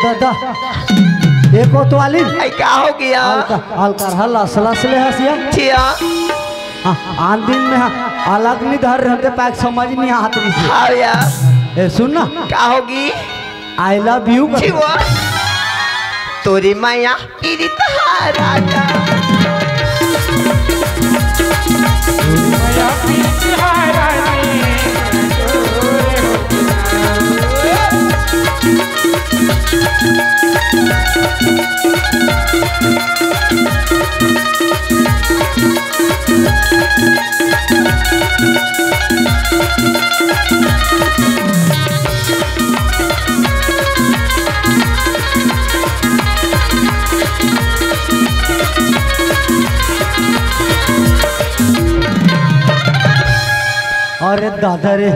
दादा, ए कोतवाली। आई का हो गया? अलकर, अलकर हल असला से ले हसिया। छिया। हाँ, आन दिन में हाँ, अलग नहीं धर रहते पैक समझ नहीं आत रही से। हाँ यार। ए, सुन ना। का होगी? I love you कर। छिवा। तोरी माया पीरी तहारा। अरे दादा रे,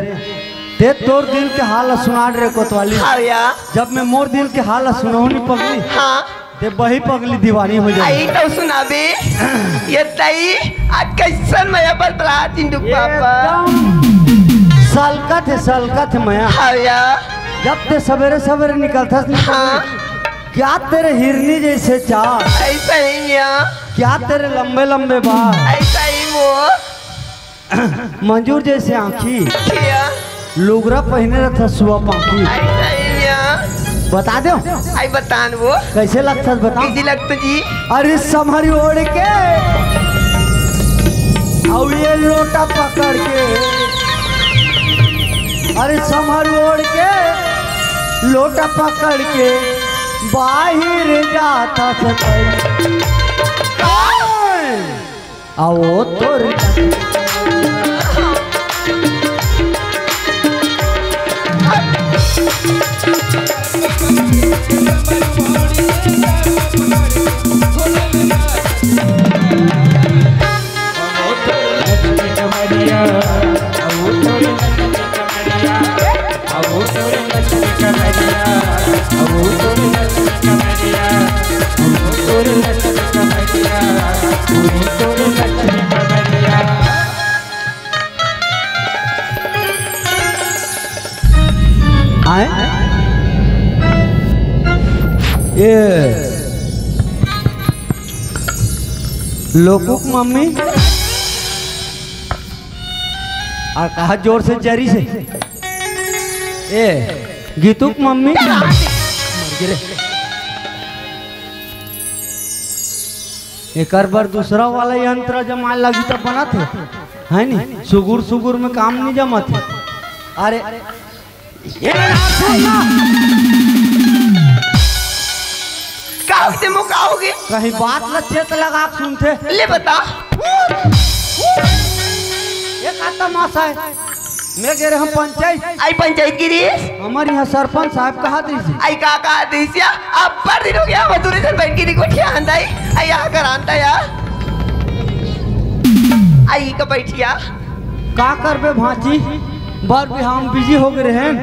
ते तोर दिल के हाल सुनान रे कोतवाली। हाँ भैया। जब मैं मोर दिल के हाल सुनहूं नी पगली, हाँ। ते बही पगली दीवानी हो जाए। आई तो सुनाबे। ये तई आज कैसन मया बरबरा चिंटू पापा। एकदम सलकत है, सलकत है मया। हाँ भैया। जब ते सवेरे सवेरे निकलथस नी, हाँ। क्या तेरे हिरनी जैसे चाल, ऐसा ही है। क्या तेरे लंबे लंबे बाल, ऐसा ही वो। मंजूर जैसे आँखी, क्या? लुगरा पहिने रहता सुआ पाखी। आई, आई, या। बता दो। आई बतान वो। कैसे लगता है बता? कैसे लगता जी? अरे समहरी ओढ़ के, अउ ये लोटा पकड़ के, अरे समहरी ओढ़ के, लोटा पकड़ के, बाहिर जाता सताई। आओ तोर आए? ये लोकुक मम्मी और कहा जोर से जरी से। ए, गीतुक मम्मी। मर गे रे। एकर बर दूसरा वाला यंत्र जमाए लगी तब बनत हे, है नी? सुगुर सुगुर में काम नहीं जमत हे। अरे, ये ना सुन ना। का होगे मो, का होगे? कहीं बात ल चेत लगा के सुनथे। ले बता। ये का तमाशा है? मैं गे रहेंव पंचायत। आई पंचायत गिरीस? हमर यहाँ सरपंच साहब कहा दीस। आई का कहा दीस या? अब्बड़ दिन हो गया, मजदूरी से बैठ के नहीं गोठिया आंदा ही। आई यहाँ कर आंदा या। आई का बैठिया। का करबे भांची? बर बिहाव म busy हो गे रहेन।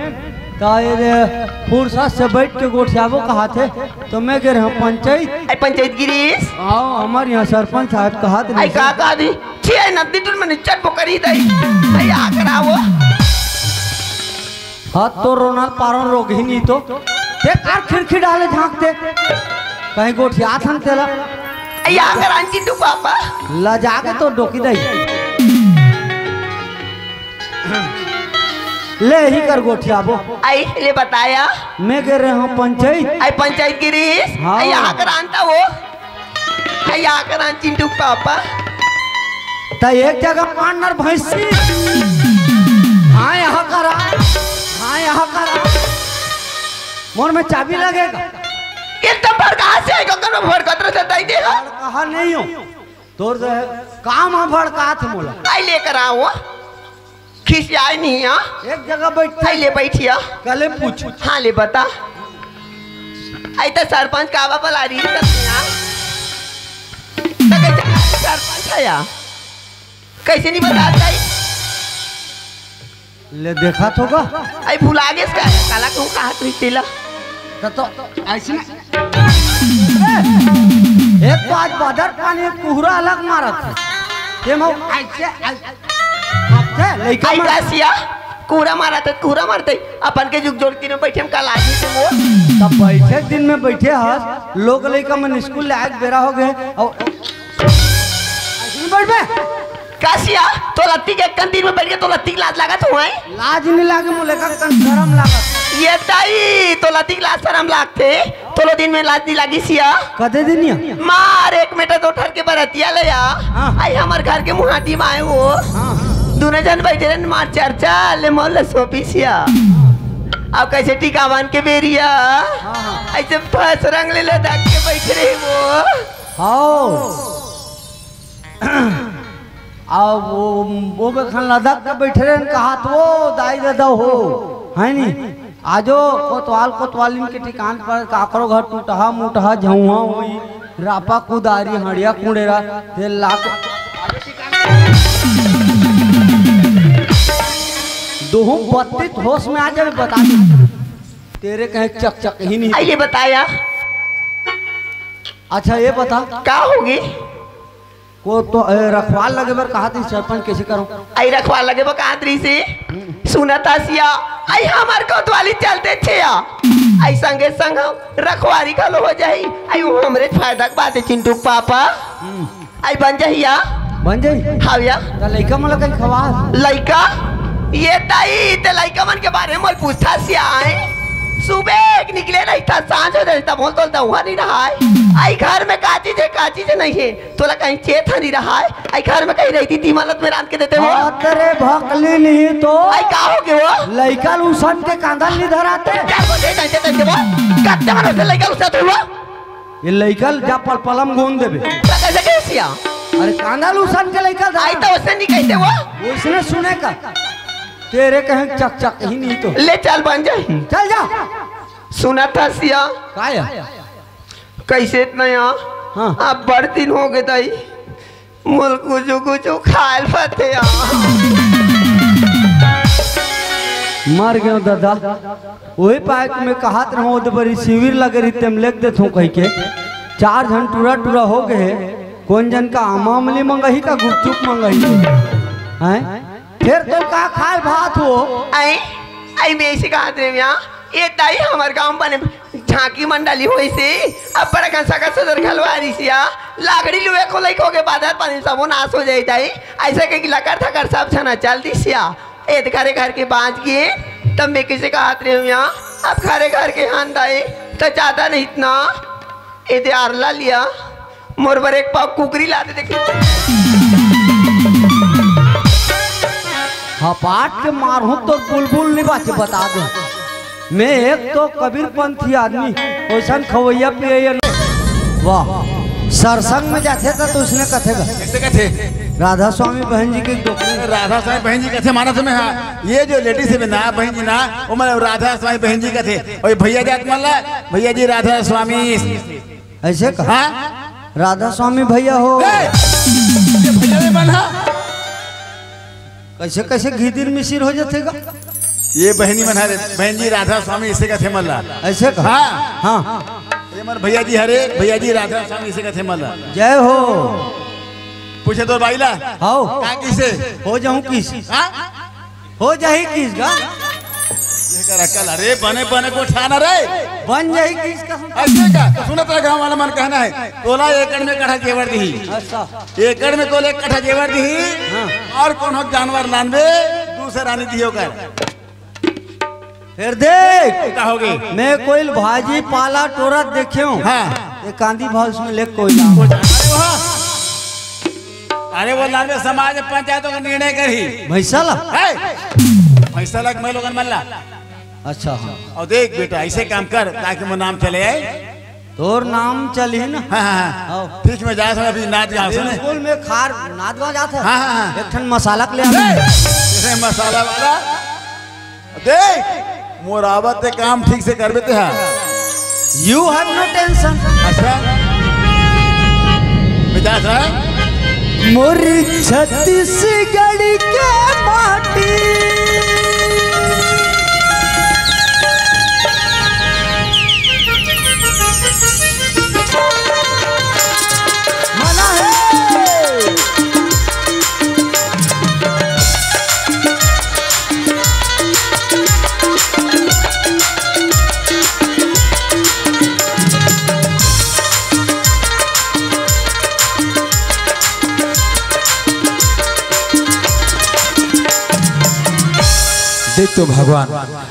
त ये फुरसत से बैठ के गोठियाबो कहाथे। तो मैं गे रहेंव पंचायत। आई पंचायत गिरीस? आओ, हमर यहाँ सरपंच साहब कहा दीस। आई का कहा दी? छिया नदी टूर में निच्चट बोकरी दई। भैया, आकर आओ। हाथ तो रोना पारों रोग ही नहीं तो। देख, आर खिड़की डाले झांकते। कहीं गोठियाथन तेला। भैया, आकर आंची टू पापा। ला जाके तो डोकी दई। ले ही कर गोठियाबो। आई, ले बताया। मैं गे रहेंव पंचायत। आई पंचायत गिरीस। हाँ। आई, आकर आंता वो। कया करन चिंटू पापा? त एक जगह पार्टनर भैंसी। हाँ, यहाँ करा। हाँ, यहाँ करा। मोर में चाबी लगेगा। एकदम भड़का से, गगन में भड़कत रहता, दई दे। भड़का नहीं हो। तोर जो है, काम है भड़कात मोला। आई लेकर आओ। खिसियाए नहीं, हाँ? एक जगह बैठ। आई ले बैठिया। कले पूछ। हाँ, ले बता। आई तो सरपंच कावा बला रही है, हाँ? तो कैसे सरपंच है या? कैसे नहीं बता आई? ले देखा तो का? आई भुला गेस का? काला कहूँ कहा तू तेला? तो, तो ऐसे ना। एक बात बदर पानी कुहरा अलग मारत है। ये मौ ऐसे, ऐसे, ऐसे लइका आई मार- कैसिया? कूड़ा मारत हे, कूड़ा मारत हे। अपन के जुग जोड़ तीनों बैठे में का लाज हे वो? तब बैठे दिन में बैठे हस, लोग लइका मन स्कूल ले आए के बेरा हो गए। और बैठ बे। का सिया, तोला अतिक एक दिन में बैठ के तोला अतिक लाज लागत होय? लाज नहीं लागे मोला, का कन शरम लागत। ये दाई, तोला अतिक लाज शरम लागथे? तोला दिन में लाज नहीं लागी सिया? कदे दिन या? मार एक मीटर दो ठर के बरतिया ले आ। हाँ। आई हमर घर के मुहाटी में आए वो। हाँ। दोनों जन बैठे रहन मार चर्चा ले मोल ले सोपी सिया। अब कैसे टिकावन के बेरिया? हाँ, हाँ। ऐसे फस रंग ले लदक के बैठ रहे वो। हाँ। अब वो, वो बेखन लदक के बैठे रहन, कहा तो वो दाई ददा हो, है नी? आजो कोतवाल कोतवालिन के ठिकान पर काकरो घर टूटहा मुटहा झउहा होई, रापा कुदारी हड़िया कुड़ेरा, तेल लाख दोहू बत्तीस होश में आ जावे, बता दे। तेरे कहे चक चक ही नहीं। आइए बताया। अच्छा ये बता। का होगी? को तो, ए, रखवाल लगे बर कहा थी सरपंच, कैसे करो? आई रखवाल लगे बर कहा थी से? सुनत हस या, आई हमर कोतवाली चलते थे या। आई संगे संग रखवारी घलो हो जाही। आई वो हमरे फायदा के बात हे चिंटू के पापा। हम्म। आई बन जाही या? बन जाही? हाँ या। त लइका मन ला कहीं खवा। लइका? ये दाई, ते लइका मन के बारे में पूछत हस या? सुबह एक निकले रहिथे, सांझ हो जाए तब बोल तो दउहा नहीं रहा है। आई घर में का चीज हे, का चीज नहीं हे? तोला कहीं चेत ह नहीं रहा है। आई घर में कहीं रहिथे, तीमलत में रांध के देते हो। हाँ, तेरे भकली नहीं तो। आई का हो गए वो? लइका ल उसन के कांदा नहीं धराते। क्या बोले, नहीं देते वो? कत्ते मन से लइका ल उसन हुआ? ये लइका ल जा पलपलम गोंद देबे। तो कैसे कैसिया? अरे कांदा ल उसन के लइका ल धरा। आई तो उसे नहीं कहते वो। उसने सुने का। तेरे कहे चक चक ही नहीं तो। ले चल बन जाही। चल जा। सुनत हस या? का या? कैसे इतना या? हाँ। अब बड़ दिन हो गए दाई, मोल कुछ कुछ खायल पते या। मर गयो दादा। वही पाए कि मैं कहत रहूं, ओदे बरी शिविर लगे रही, तेम लेख देथों कह के। चार झन टूरा टूरा हो गए। कौन जन का आमा अमली मंगही का गुपचुप मंगही? हैं? फिर तो का खायल भात हो? आई, आई मैं इसे कहा दे या। ये दाई हमर गांव बने झांकी मंडली होइसे, अब बड़ा घन सगा ससुर घलवारी सिया, लागड़ी लुए खोलई खो के बादर पानी सबो नाश हो जाई दाई। ऐसे कह के लकर थकर सब छना चल दी सिया। ए त घरे घर के बांच गए, तब मैं किसे कहत रहे हूँ यहाँ, अब घरे घर के हन दाई, तो ज्यादा नहीं इतना, ए दे आरला लिया, मोर बर एक पाव कुकरी ला दे, देखी। हपाट के मारहूं तो बुलबुल नहीं बाचे, बता दे। मैं एक तो कबीर पंथी आदमी, वैसन खवैया पियैया न-, वाह, सरसंग में जाथे त तो उसने कथे गा। कैसे कथे? राधा स्वामी बहन जी के डोकरी। राधा स्वामी बहन जी कथे मानस में, हाँ। ये जो लेडीज है ना बहन जी ना, वो मतलब राधा स्वामी बहन जी कथे। और भैया जात मन ला, भैया जी राधा स्वामी। ऐसे कहा? हाँ? राधा स्वामी भैया हो। ए! ये भैया भी बना। कैसे, कैसे घीदिर मिसिर हो जाथे गा? ये बहनी मन हरे, बहन जी राधा स्वामी इसे कथे मन ला। ऐसे कहा? हाँ। हाँ। ये मन भैया जी हरे, भैया जी राधा स्वामी इसे कथे मन ला। जय हो। पूछे तो बाई ला। हाओ। का किसे? हो जाऊं किस? हाँ? हो जाही किस गा? ये कर अकल, अरे बने बने गोठाना रे। बन जाही किस का? ऐसे का? तो सुनत रह गाँव वाला मन कहना है, तोला एकड़ में कठा जेवर दिही। अच्छा। एकड़ में तोला एक कठा जेवर दिही। हाँ। और कोनो जानवर लानबे, दूसरा रानी दिही ओकर। फिर देख। का होगे? मैं कोई भाजी पाला टोरत देखे हूँ। हाँ। ये कांदी भाव उसमें ले कोई ना। अरे वाह। अरे वो लानबे समाज पंचायतों का निर्णय करही। भैसा ला? है। भैसा ला मैं लोगन मन ला। अच्छा, हाँ। और देख बेटा, ऐसे काम कर ताकि वो नाम चले आए। तोर नाम चली ना। हाँ, हाँ, हाँ। आओ। ठीक में जा, अभी नाच गाँव से ना। बिल्कुल, मैं खार नाच गाँव जात है। हाँ, हाँ, हाँ। एक ठन मसाला के ले आ। ए, इसे मसाला वाला। देख, मोर आवत ते काम ठीक से करबे ते हा। You have no tension। अच्छा। मिजाज है? मोर छत्तीसगढ़ के माटी। मना है। देख तो भगवान,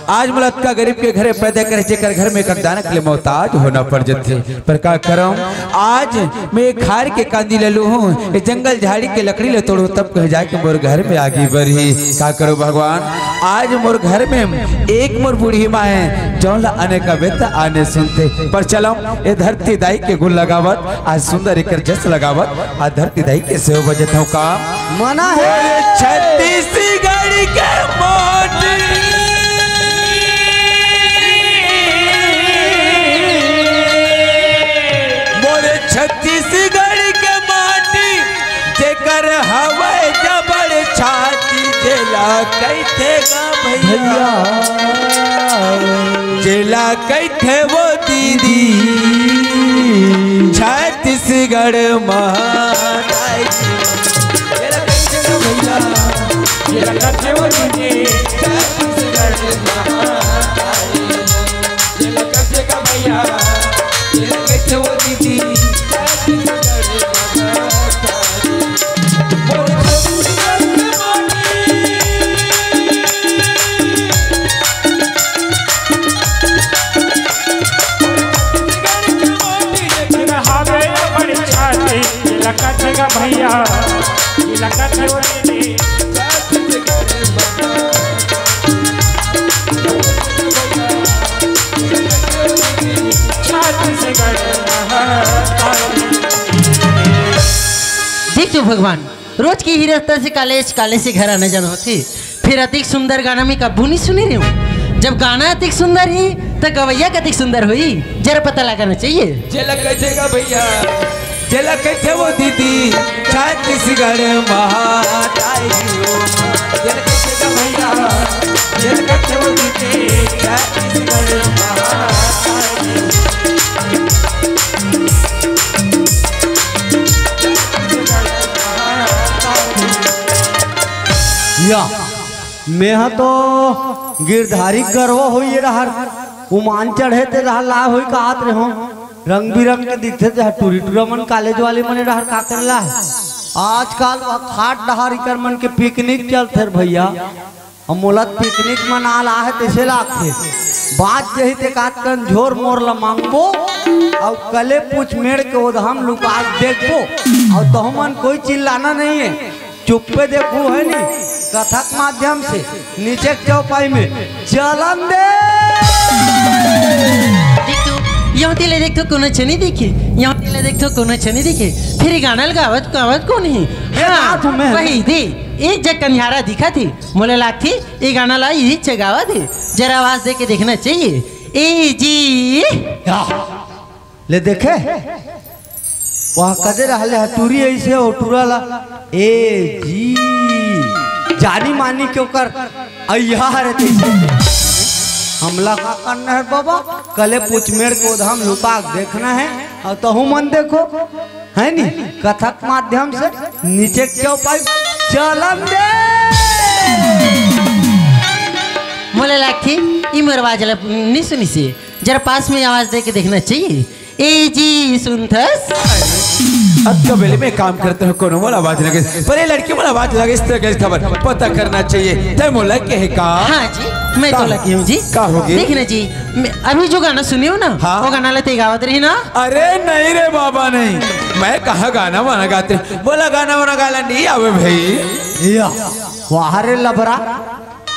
आज मोला अतका गरीब के घरे पैदा करे, जेकर घर में एक दाना के लिए मोहताज होना पड़ जथे। पर का करम, आज मैं खार के कांदी ले लू हूँ, ये जंगल झाड़ी के लकड़ी ले तोड़ू, तब कहीं जाके मोर घर में आगी बरही। का करो भगवान, आज मोर घर में एक मोर बूढ़ी माँ है, जौन ला आने का बेटा आने सुनते। पर चलो, ये धरती दाई के गुण लगावत, आज सुंदर एकर जस लगावत, आज धरती दाई के सेवा बजत हूँ का। मना है। छत्तीसगढ़ के माटी, मोरे छत्तीसगढ़ के माटी, जेकर हवय जबड़ छाती, जेला कहिथे गा भैया, भैया। जेला कहिथे वो दीदी, छत्तीसगढ़ महाराज। जेला कहिथे गा भैया, जेला कहिथे वो दीदी, छत्तीसगढ़ महाराज। जेला कहिथे गा भैया, जेला कहिथे वो दीदी, छत्तीसगढ़ महाराज। भैया, देख तो भगवान, रोज के ही रास्ता से कॉलेज, कॉलेज से घर आना जाना होथे, फिर अतिक सुंदर गाना में कभू नहीं सुने रहे हूँ। जब गाना अतिक सुंदर ही, तो गवैया कतिक सुंदर हुई, जरा पता लगाना चाहिए। जेला कहिथे गा भैया, जेला कहिथे वो दीदी, छत्तीसगढ़ महातारी हो। जेला कहिथे गा भैया, जेला कहिथे वो दीदी, छत्तीसगढ़ महातारी। या, मेहा तो गिरधारी गरवा होई रहर, उमान चढ़े ते रहर ला होई कात रे हो। रंग बिरंग के दिखथे ते टूरी टूरा मन, कॉलेज वाले मन रहर का करला है। आजकल वो खाट डहार इकर मन के पिकनिक चलथे रे भैया। अब मोला पिकनिक मना ला है तैसे लागथे। बात यही ते कात कन झोर मोर ला मांगबो, अउ कले पूछ मेड़ के ओदहम लुका के देखबो, अउ तहु मन कोई चिल्लाना नहीं है। चुप्पे देखू है नी, कथक माध्यम से नीचे के चौपाई में चलन दे। देख तो, यहाँ तेले देख तो कोनो छनी दिखे, यहाँ तेले देख तो कोनो छनी दिखे। फिर ये गाना ल गावत, गावत कोन ही? ये हाँ, नाथ में। वही दे, एक जग कनिहारा दिखा थी, मोला लागथी, ये गाना ला यही छे गावत हे, जरा आवाज दे के देखना चाहिए। ए जी। या। ले देखे, वह कदे रहले ह टूरी ऐसे ओ टूरा ला, ए जी, जानी मानी के ओकर अइहा हरे तैसे। हमला का करना है बाबा, कले पूछ मेड़ के ओदहम लुका के देखना है, अउ तहु मन देखो, है नी, कथक माध्यम से नीचे के चौपाई चलन दे। मोला लागथे, ई मोर आवाज ला नी सुनिसे। जरा पास में आवाज दे के देखना चाहिए। ए जी, सुनथस? अतका बेले में काम करत हँव, कोनो मोला आवाज लगे। पर ये लड़की मोला आवाज लगे, इस तरह के खबर पता करना चाहिए। तैं मोला कहे का? हाँ जी, मैं का? तोला कहे हँव जी। का होगे? देख ना जी, मैं अभी जो गाना सुने हँव ना, हाँ। वो गाना ला तैं गावत रहे ना? अरे नहीं रे बाबा, नहीं। मैं कहाँ गाना वाना गात रहेंव? मोला गाना वाना गाए ला नहीं आवे भाई। या, वाह रे लबरा।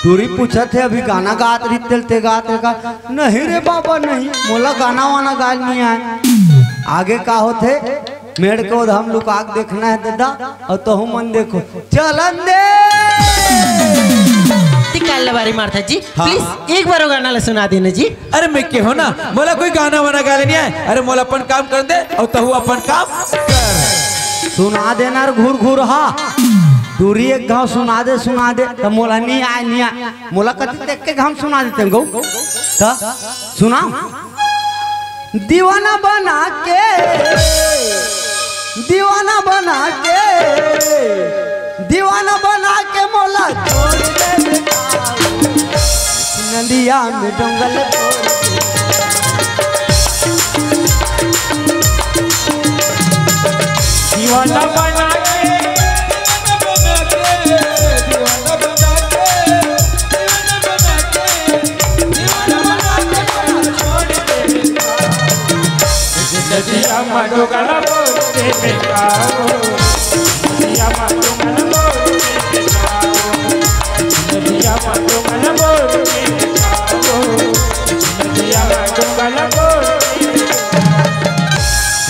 टूरी पूछत हे, अभी गाना गात रहिस तेला तैं गात रहे का? नहीं रे बाबा, नहीं, मोला गाना वाना गाए नहीं आए। आगे का होथे? मेड़ के ओदहम लुका के देखना है दादा, अउ तहु मन देखो, चलन दे। तैं काला बारी मारथस जी, हाँ। Please, एक बार वो गाना ला सुना देना जी। अरे मैं कहे हँव ना, मोला कोई गाना वाना गाए नहीं आए। अरे मोला अपन काम करन दे, अउ तहु अपन काम कर। सुना देना रे घुरघुरहा। टूरी एक घाँव सुना दे, सुना दे, त मोला नहीं आए, नहीं आए। मोला कति देख के हम सुना देते हैं गौ। त सुना। दीवाना बना के, दीवाना बना के, दीवाना बना के मोला छोड़ दे बेटा। नदिया में डोंगल तोड़ के। दीवाना बना के, दीवाना बना के, दीवाना बना के, दीवाना बना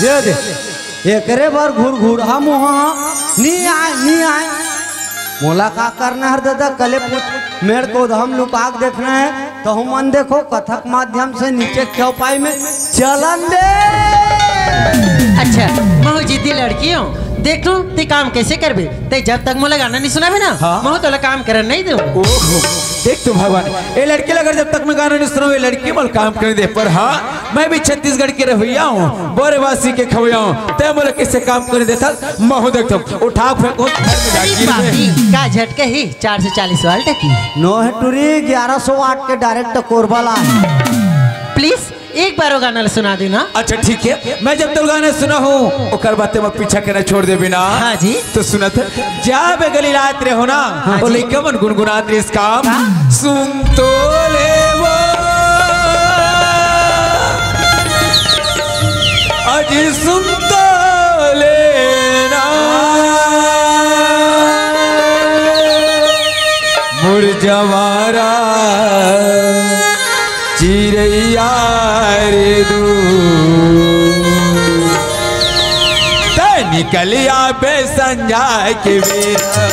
ये दे, एकरे बर घुरघुरहा मुहा, नी आय, नी आय। मोला का करना हर दादा, कले पूछ, मेड़ को हम लुका के देखना है, तो हम मन देखो कथक माध्यम से नीचे चौपाई में चलन दे। अच्छा, महू जिद्दी लड़की हूँ, देख तू, ते काम कैसे करबे? ते जब तक मोला गाना नहीं सुनाबे ना, हाँ। महू तोला काम करन नहीं दूँ। ओहो, देख तो भगवान, ए लड़की ला अगर जब तक मैं गाना नहीं सुनाऊँ, ये लड़की मोला काम करने दे। पर हाँ, मैं भी छत्तीसगढ़ के रहवैया हूँ, बोरेवासी के खवैया हूँ। तै मोला किसे काम करे देथस, महू देखथों। उठा फेंको, घर में अरे जाके बाप रे, का झटके ही चार सौ चालीस वाल्ट की। नो है टूरी, ग्यारह सौ वाट के डायरेक्ट कोरबा ला है। प्लीज, एक बार वो गाना सुना देना। अच्छा ठीक है, मैं जब तक गाना सुना हूँ, ओकर बाद ते मैं पीछा करना छोड़ देबे ना। हाँ जी। तो सुनत, जाबे गली लात रहे हो ना, हाँ वो जी। लइका मन गुनगुनात रहे इसका। का? सुन तो ले वो, अजी सुन तो लेना, मोर जवारा चिरैया रे दू। तै निकलिया बे संझा के बेरा।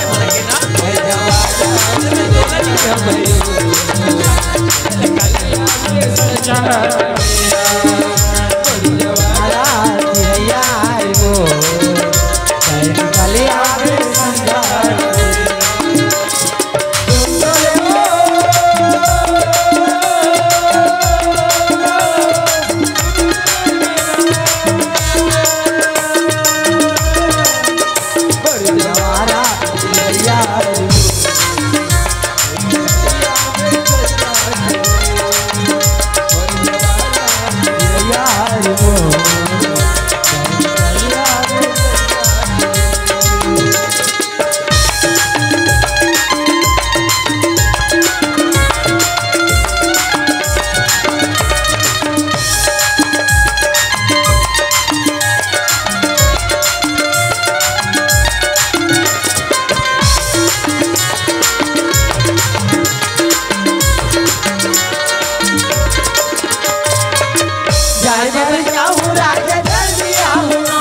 जल्दी जाऊं राजा, जल्दी आऊं ना,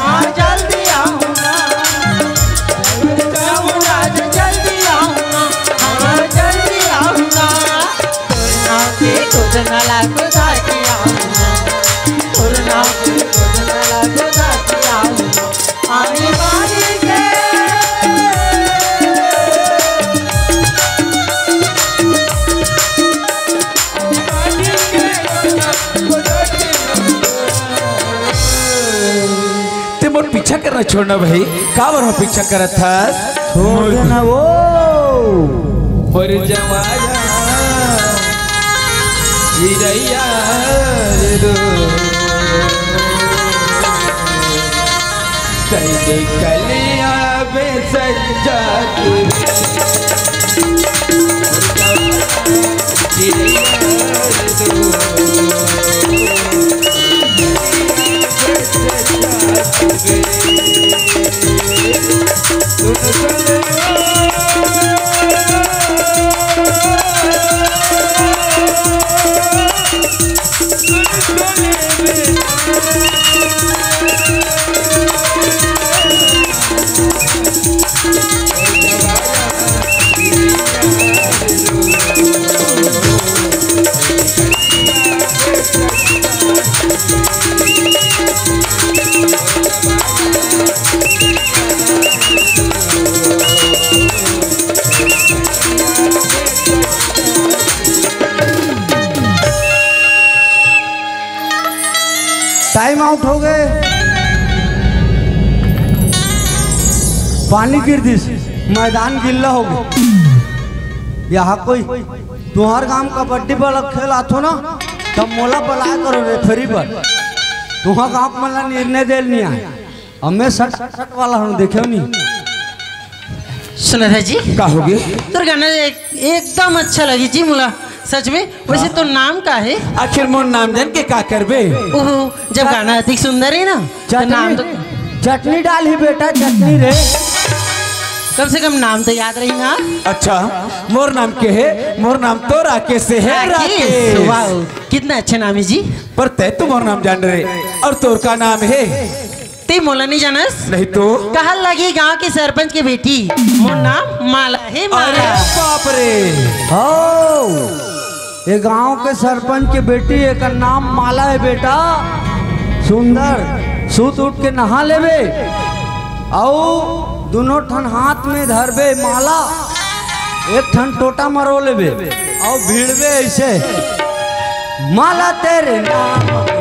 हाँ, जल्दी आऊं ना। जल्दी जाऊं राजा, जल्दी आऊं ना, हाँ, जल्दी आऊं ना। तोर नाम के कोदन ला गोदा के आऊं ना। तोर नाम के कोदन ला गोदा के आऊं ना। आनी बानी के। ते मोर पीछा करना छोड़ना भाई, काबर हो पीछा करत हस? छोड़ देना वो। मोर जवाना चिरैया रे दू। तैने कलिया बे संझा के। टाइम आउट हो गए। पानी गिर दिस, मैदान गिल्ला हो गए। यहाँ कोई तुहर गांव कबड्डी वाला खेल आथो ना, तब मोला बलाया करो रेफरी बर। तुहर गांव मन ला निर्णय देल नहीं आए। अब मैं सट सट वाला हूँ, देखे नहीं। सुनत है जी, का होगे? तोर गाना एक, एकदम अच्छा लगी जी मोला, सच में। वैसे हाँ। तोर नाम का है? आखिर मोर नाम जान के का करबे? ओहो, जब हाँ। गाना अधिक सुंदर है ना, तो चाचा नाम जी, तो चटनी डालही बेटा, चटनी रे। कम से कम नाम तो याद रही ना। अच्छा, मोर नाम के हे? मोर नाम तो राकेश हे, राकेश। राकेश। वाओ, कितना अच्छा नाम है जी। पर तै तो मोर नाम जान रहे, और तोर का नाम हे? ते मोला नहीं जानस? नहीं तो। कहा लगी गांव के सरपंच के बेटी, मोर नाम माला हे, माला। अरे बाप रे। हो, ये गांव के सरपंच के बेटी, एकर नाम माला हे बेटा। सुंदर, सूत उठ के नहा लेबे, अउ दोनों ठन हाथ में धरबे माला, एक ठन टोटा मरो लेबे, अउ भिड़बे ऐसे, माला तेरे नाम।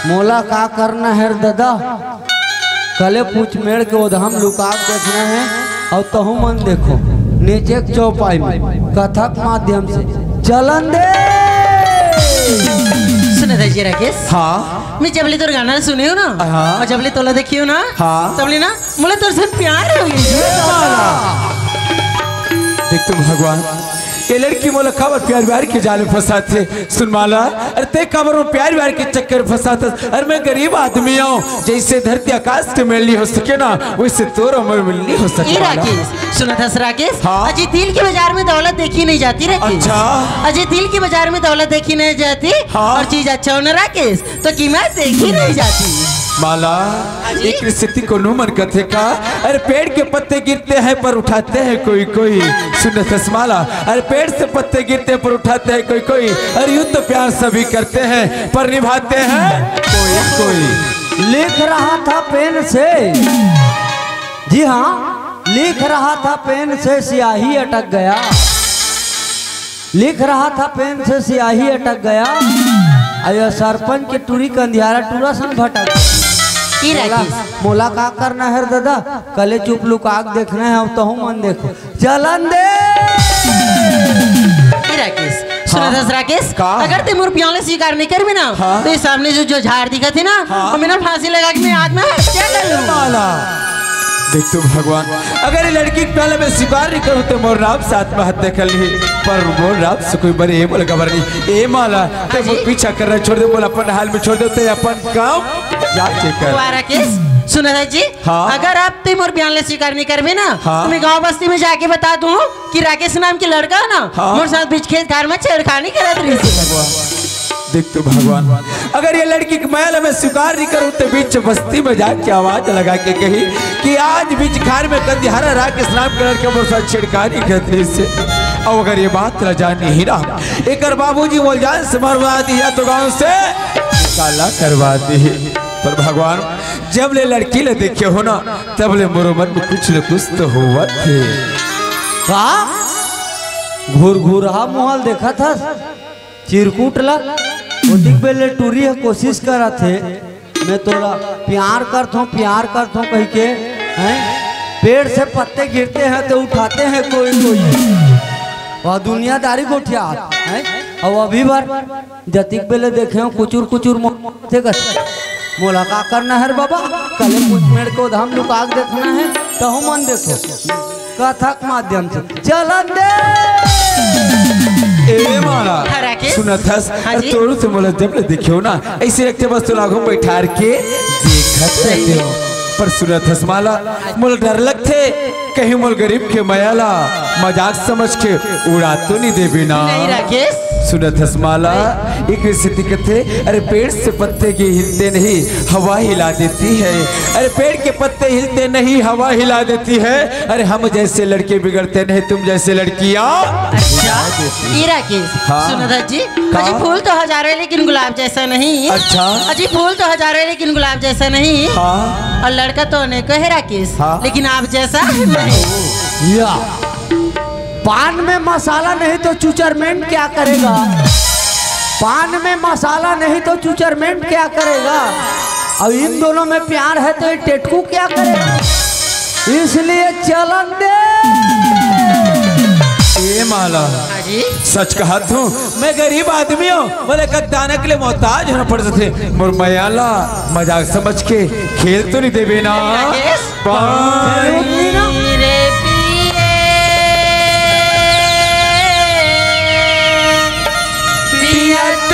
मोला का करना हे रे ददा? कले पूछ मेड़ के ओधाम लुका के देखना हे, अउ तहु मन देखो, नीचे के चौपाई में कथा के माध्यम से चलन दे। सुनत हस जी राकेश? हाँ। मैं जब ले तोर गाना सुने हो ना, हाँ। अउ जब ले तोला देखी हो ना, हाँ। तब ले ना मोला तोर से प्यार हो गया। देख तो भगवान, ये लड़की मोला काबर प्यार व्यार के जाल में फंसाथे। सुन माला, अरे ते काबर वो प्यार व्यार के चक्कर में फंसाथस? अरे मैं गरीब आदमी हूँ, जैसे धरती आकाश के मेल नहीं हो सके ना, वैसे तोर हमर मेल नहीं हो सके ए माला। राकेश, सुनत हस राकेश? हाँ। अजी दिल के बाजार में दौलत देखी नहीं जाती राकेश। अच्छा। अजी दिल के बाजार में दौलत देखी नहीं जाती। हाँ। और चीज अच्छा हो ना राकेश, तो कीमत देखी नहीं जाती। माला, हाँ जी। एक स्थिति कोनो मन कथे का? अरे पेड़ के पत्ते गिरते हैं पर उठाते हैं कोई कोई। सुनत हस माला, अरे पेड़ से पत्ते गिरते हैं पर उठाते हैं कोई कोई। अरे युद्ध प्यार सभी करते हैं पर निभाते हैं कोई कोई। लिख रहा था पेन से, जी हाँ, लिख रहा था पेन से, स्याही अटक गया। लिख रहा था पेन से, स्याही अटक गया। अउ ये सरपंच के टूरी कंधियारा टूरा सन भटक गया। ई मोला, राकेश। मोला का करना हे रे ददा? कले चुप लुका के देखना हे, अब तहु मन देखो। चलन दे। ई राकेश, सुनत हस राकेश? का? अगर ते मोर प्यार ला स्वीकार नहीं करबे ना, हाँ। तो ये सामने जो, जो झाड़ दिखत हे ना, हाँ। वो मेर फांसी लगा के मैं आत्महत्या कर लूँ। माला। देख तो भगवान, अगर ये लड़की के प्यार ला मैं स्वीकार नहीं करूँ तो मोर नाम से आत्महत्या कर ली, पर मोर नाम से कोई बने ये बोल खबर नहीं। ए माला, ते हाँ जी। मोर पीछा करना छोड़ दे, मोला अपन हाल में छोड़ दे, ते अपन काम जाके कर। वाह राकेश, सुनत हस जी, हाँ। अगर अब ते मोर बयान ला स्वीकार नहीं करबे ना, हाँ। तो मैं गाँव बस्ती में जाके बता दूँ कि राकेश नाम के लड़का हे ना, हाँ। मोर साथ बीच खेत खार में छेड़खानी करत रहिस हे। देख तो भगवान, अगर ये लड़की के मया ला मैं स्वीकार नहीं करूँ तो बीच बस्ती में जाके आवाज लगा के कही कि आज बीच खार में कंधियारा राकेश नाम के लड़का मोर साथ छेड़खानी करत रहिस हे। अब अगर ये बात ला जानी ही ना, एकर बाबूजी मोला जान से मरवा दिही या तो गाँव से निकाला करवा दिही। पर भगवान, जब ले लड़की ला देखे हों ना, तब ले मोरो मन में कुछ न कुछ तो होवत हे। का? घुरघुरहा मुँह ला देखत हस? चिरकुट ला, ओतिक बेर ले टूरी ह कोशिश करत हे, मैं तोला प्यार करथों, प्यार करथों कहिके, हैं? पेड़ से पत्ते गिरते हैं तो उठाते हैं कोई कोई। वह दुनियादारी गोठियात, हैं? अउ अभी बर जतिक बेर ले देखे हों कुचुर कुचुर मो-, देखत। मोला का करना हे रे बाबा? कले पूछ मेड़ के ओधाम लुका के देखना हे, तहु मन देखो। कथा के माध्यम से चलन दे। ए माला, हाँ, राकेश। सुनत हस, हाँ जी। तोर से मोला जब ले देखे हों ना, ऐसे रखते बस तोला आगू में बैठार के देखत रहते हों। पर सुनत हस माला, मोला डर लगथे, कहीं मोला गरीब के मया ला मजाक समझ के उड़ा तो नहीं देबे ना। नहीं राकेश। सुनत हस माला, एक स्थिति कथे, अरे पेड़ से पत्ते हिलते नहीं, हवा हिला देती है। अरे पेड़ के पत्ते हिलते नहीं, हवा हिला देती है। अरे हम जैसे लड़के बिगड़ते नहीं, तुम जैसे लड़कियां। अच्छा, ए राकेश, हाँ। सुनत हस जी, का? अजी फूल तो हजारों है लेकिन गुलाब जैसा नहीं। अच्छा। अजी फूल तो हजारों है लेकिन गुलाब जैसा नहीं। हाँ। और लड़का तो अनेकों है राकेश, हाँ। लेकिन आप जैसा नहीं। या। पान में मसाला नहीं तो चुचरमेंट क्या करेगा? पान में मसाला नहीं तो चुचरमेंट क्या करेगा? अब इन दोनों में प्यार है तो ये टेटकू क्या करेगा? इसलिए चलन दे। ए माला, हाँ जी। सच कहत हूँ, मैं गरीब आदमी हूँ, मोला एक दाना के लिए मोहताज होना पड़ सकथे। मोर मया ला मजाक समझ के खेल तो नहीं देबे ना? राकेश, पानी रे पिए, पियत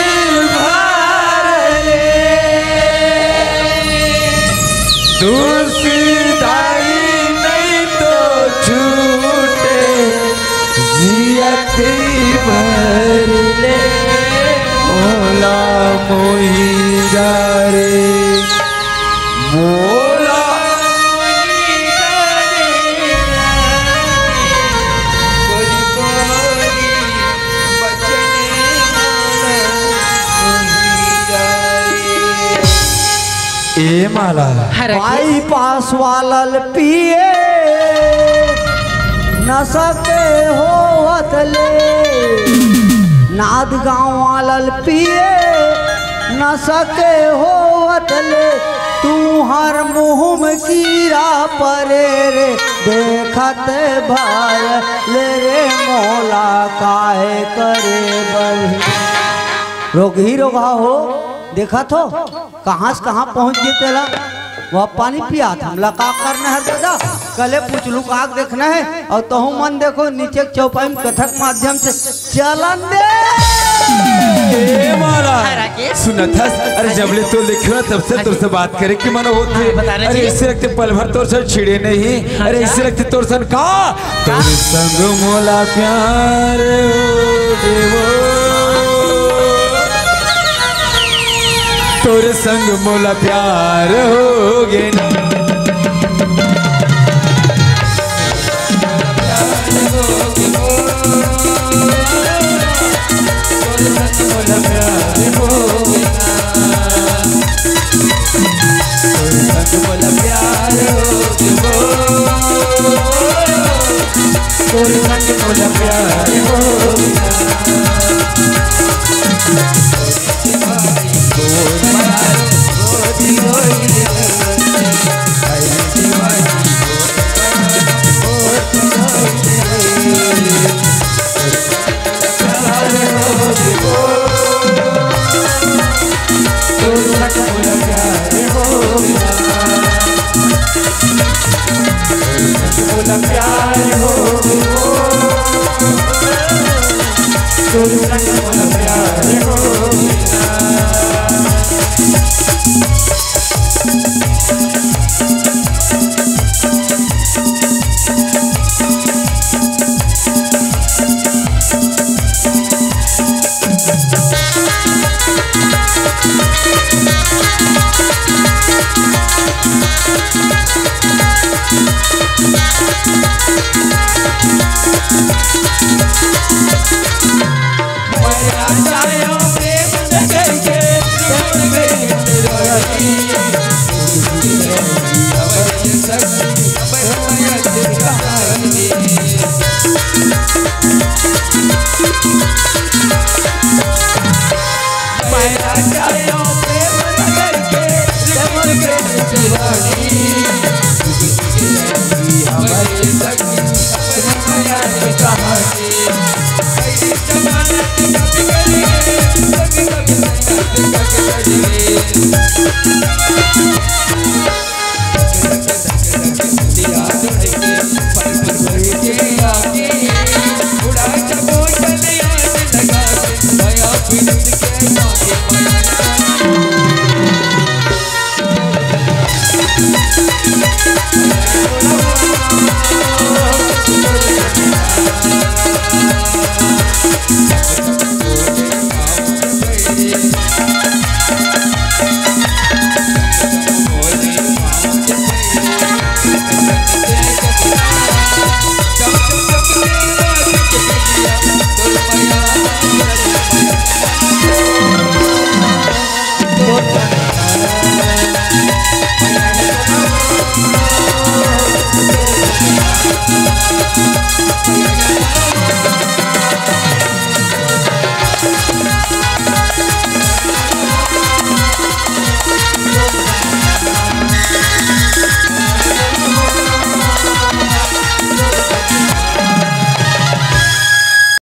भर ले। तुलसीदाई नहीं तो छूटे जियत भर ले। मोला मोही जा रे, मोला मोही जा रे। ए माला। हरके। बाईपास वाला ल पिए, नशा के होवत ले। नाद गाँव वाला ल पिए, नशा के होवत ले। तुहर मुँह में कीरा परे रे, देखत भर ले रे, मोला काहे करे बरही। रोगही रोगहा हो, देखत हो, कहाँ से कहाँ पहुँच गे तेला। वह पानी पियात, हमला का करना है दादा? कले पुचलू का देखना है, अउ तहूँ मन देखो, नीचे के चौपाई में कथक माध्यम से चलन दे। ए माला, हाँ, राकेश। सुनत हस? अरे, हाँ जी। जब ले तो लिख रहा, तब से हाँ जी। तुमसे बात करे कि मन होत हे। हाँ, बता रहे अरे, जी। ऐसे रखते पल भर तोर से छिड़े नहीं। हाँ, अरे, अच्छा। ऐसे रखते तोर सन का? तोर संग मोला प्यार हो गे वो। तोर संग मोला प्यार हो गे ना। तोर संग मोला प्यार हो गे ना। तोर संग मोला प्यार हो गे वो। तोर संग मोला प्यार हो गे ना।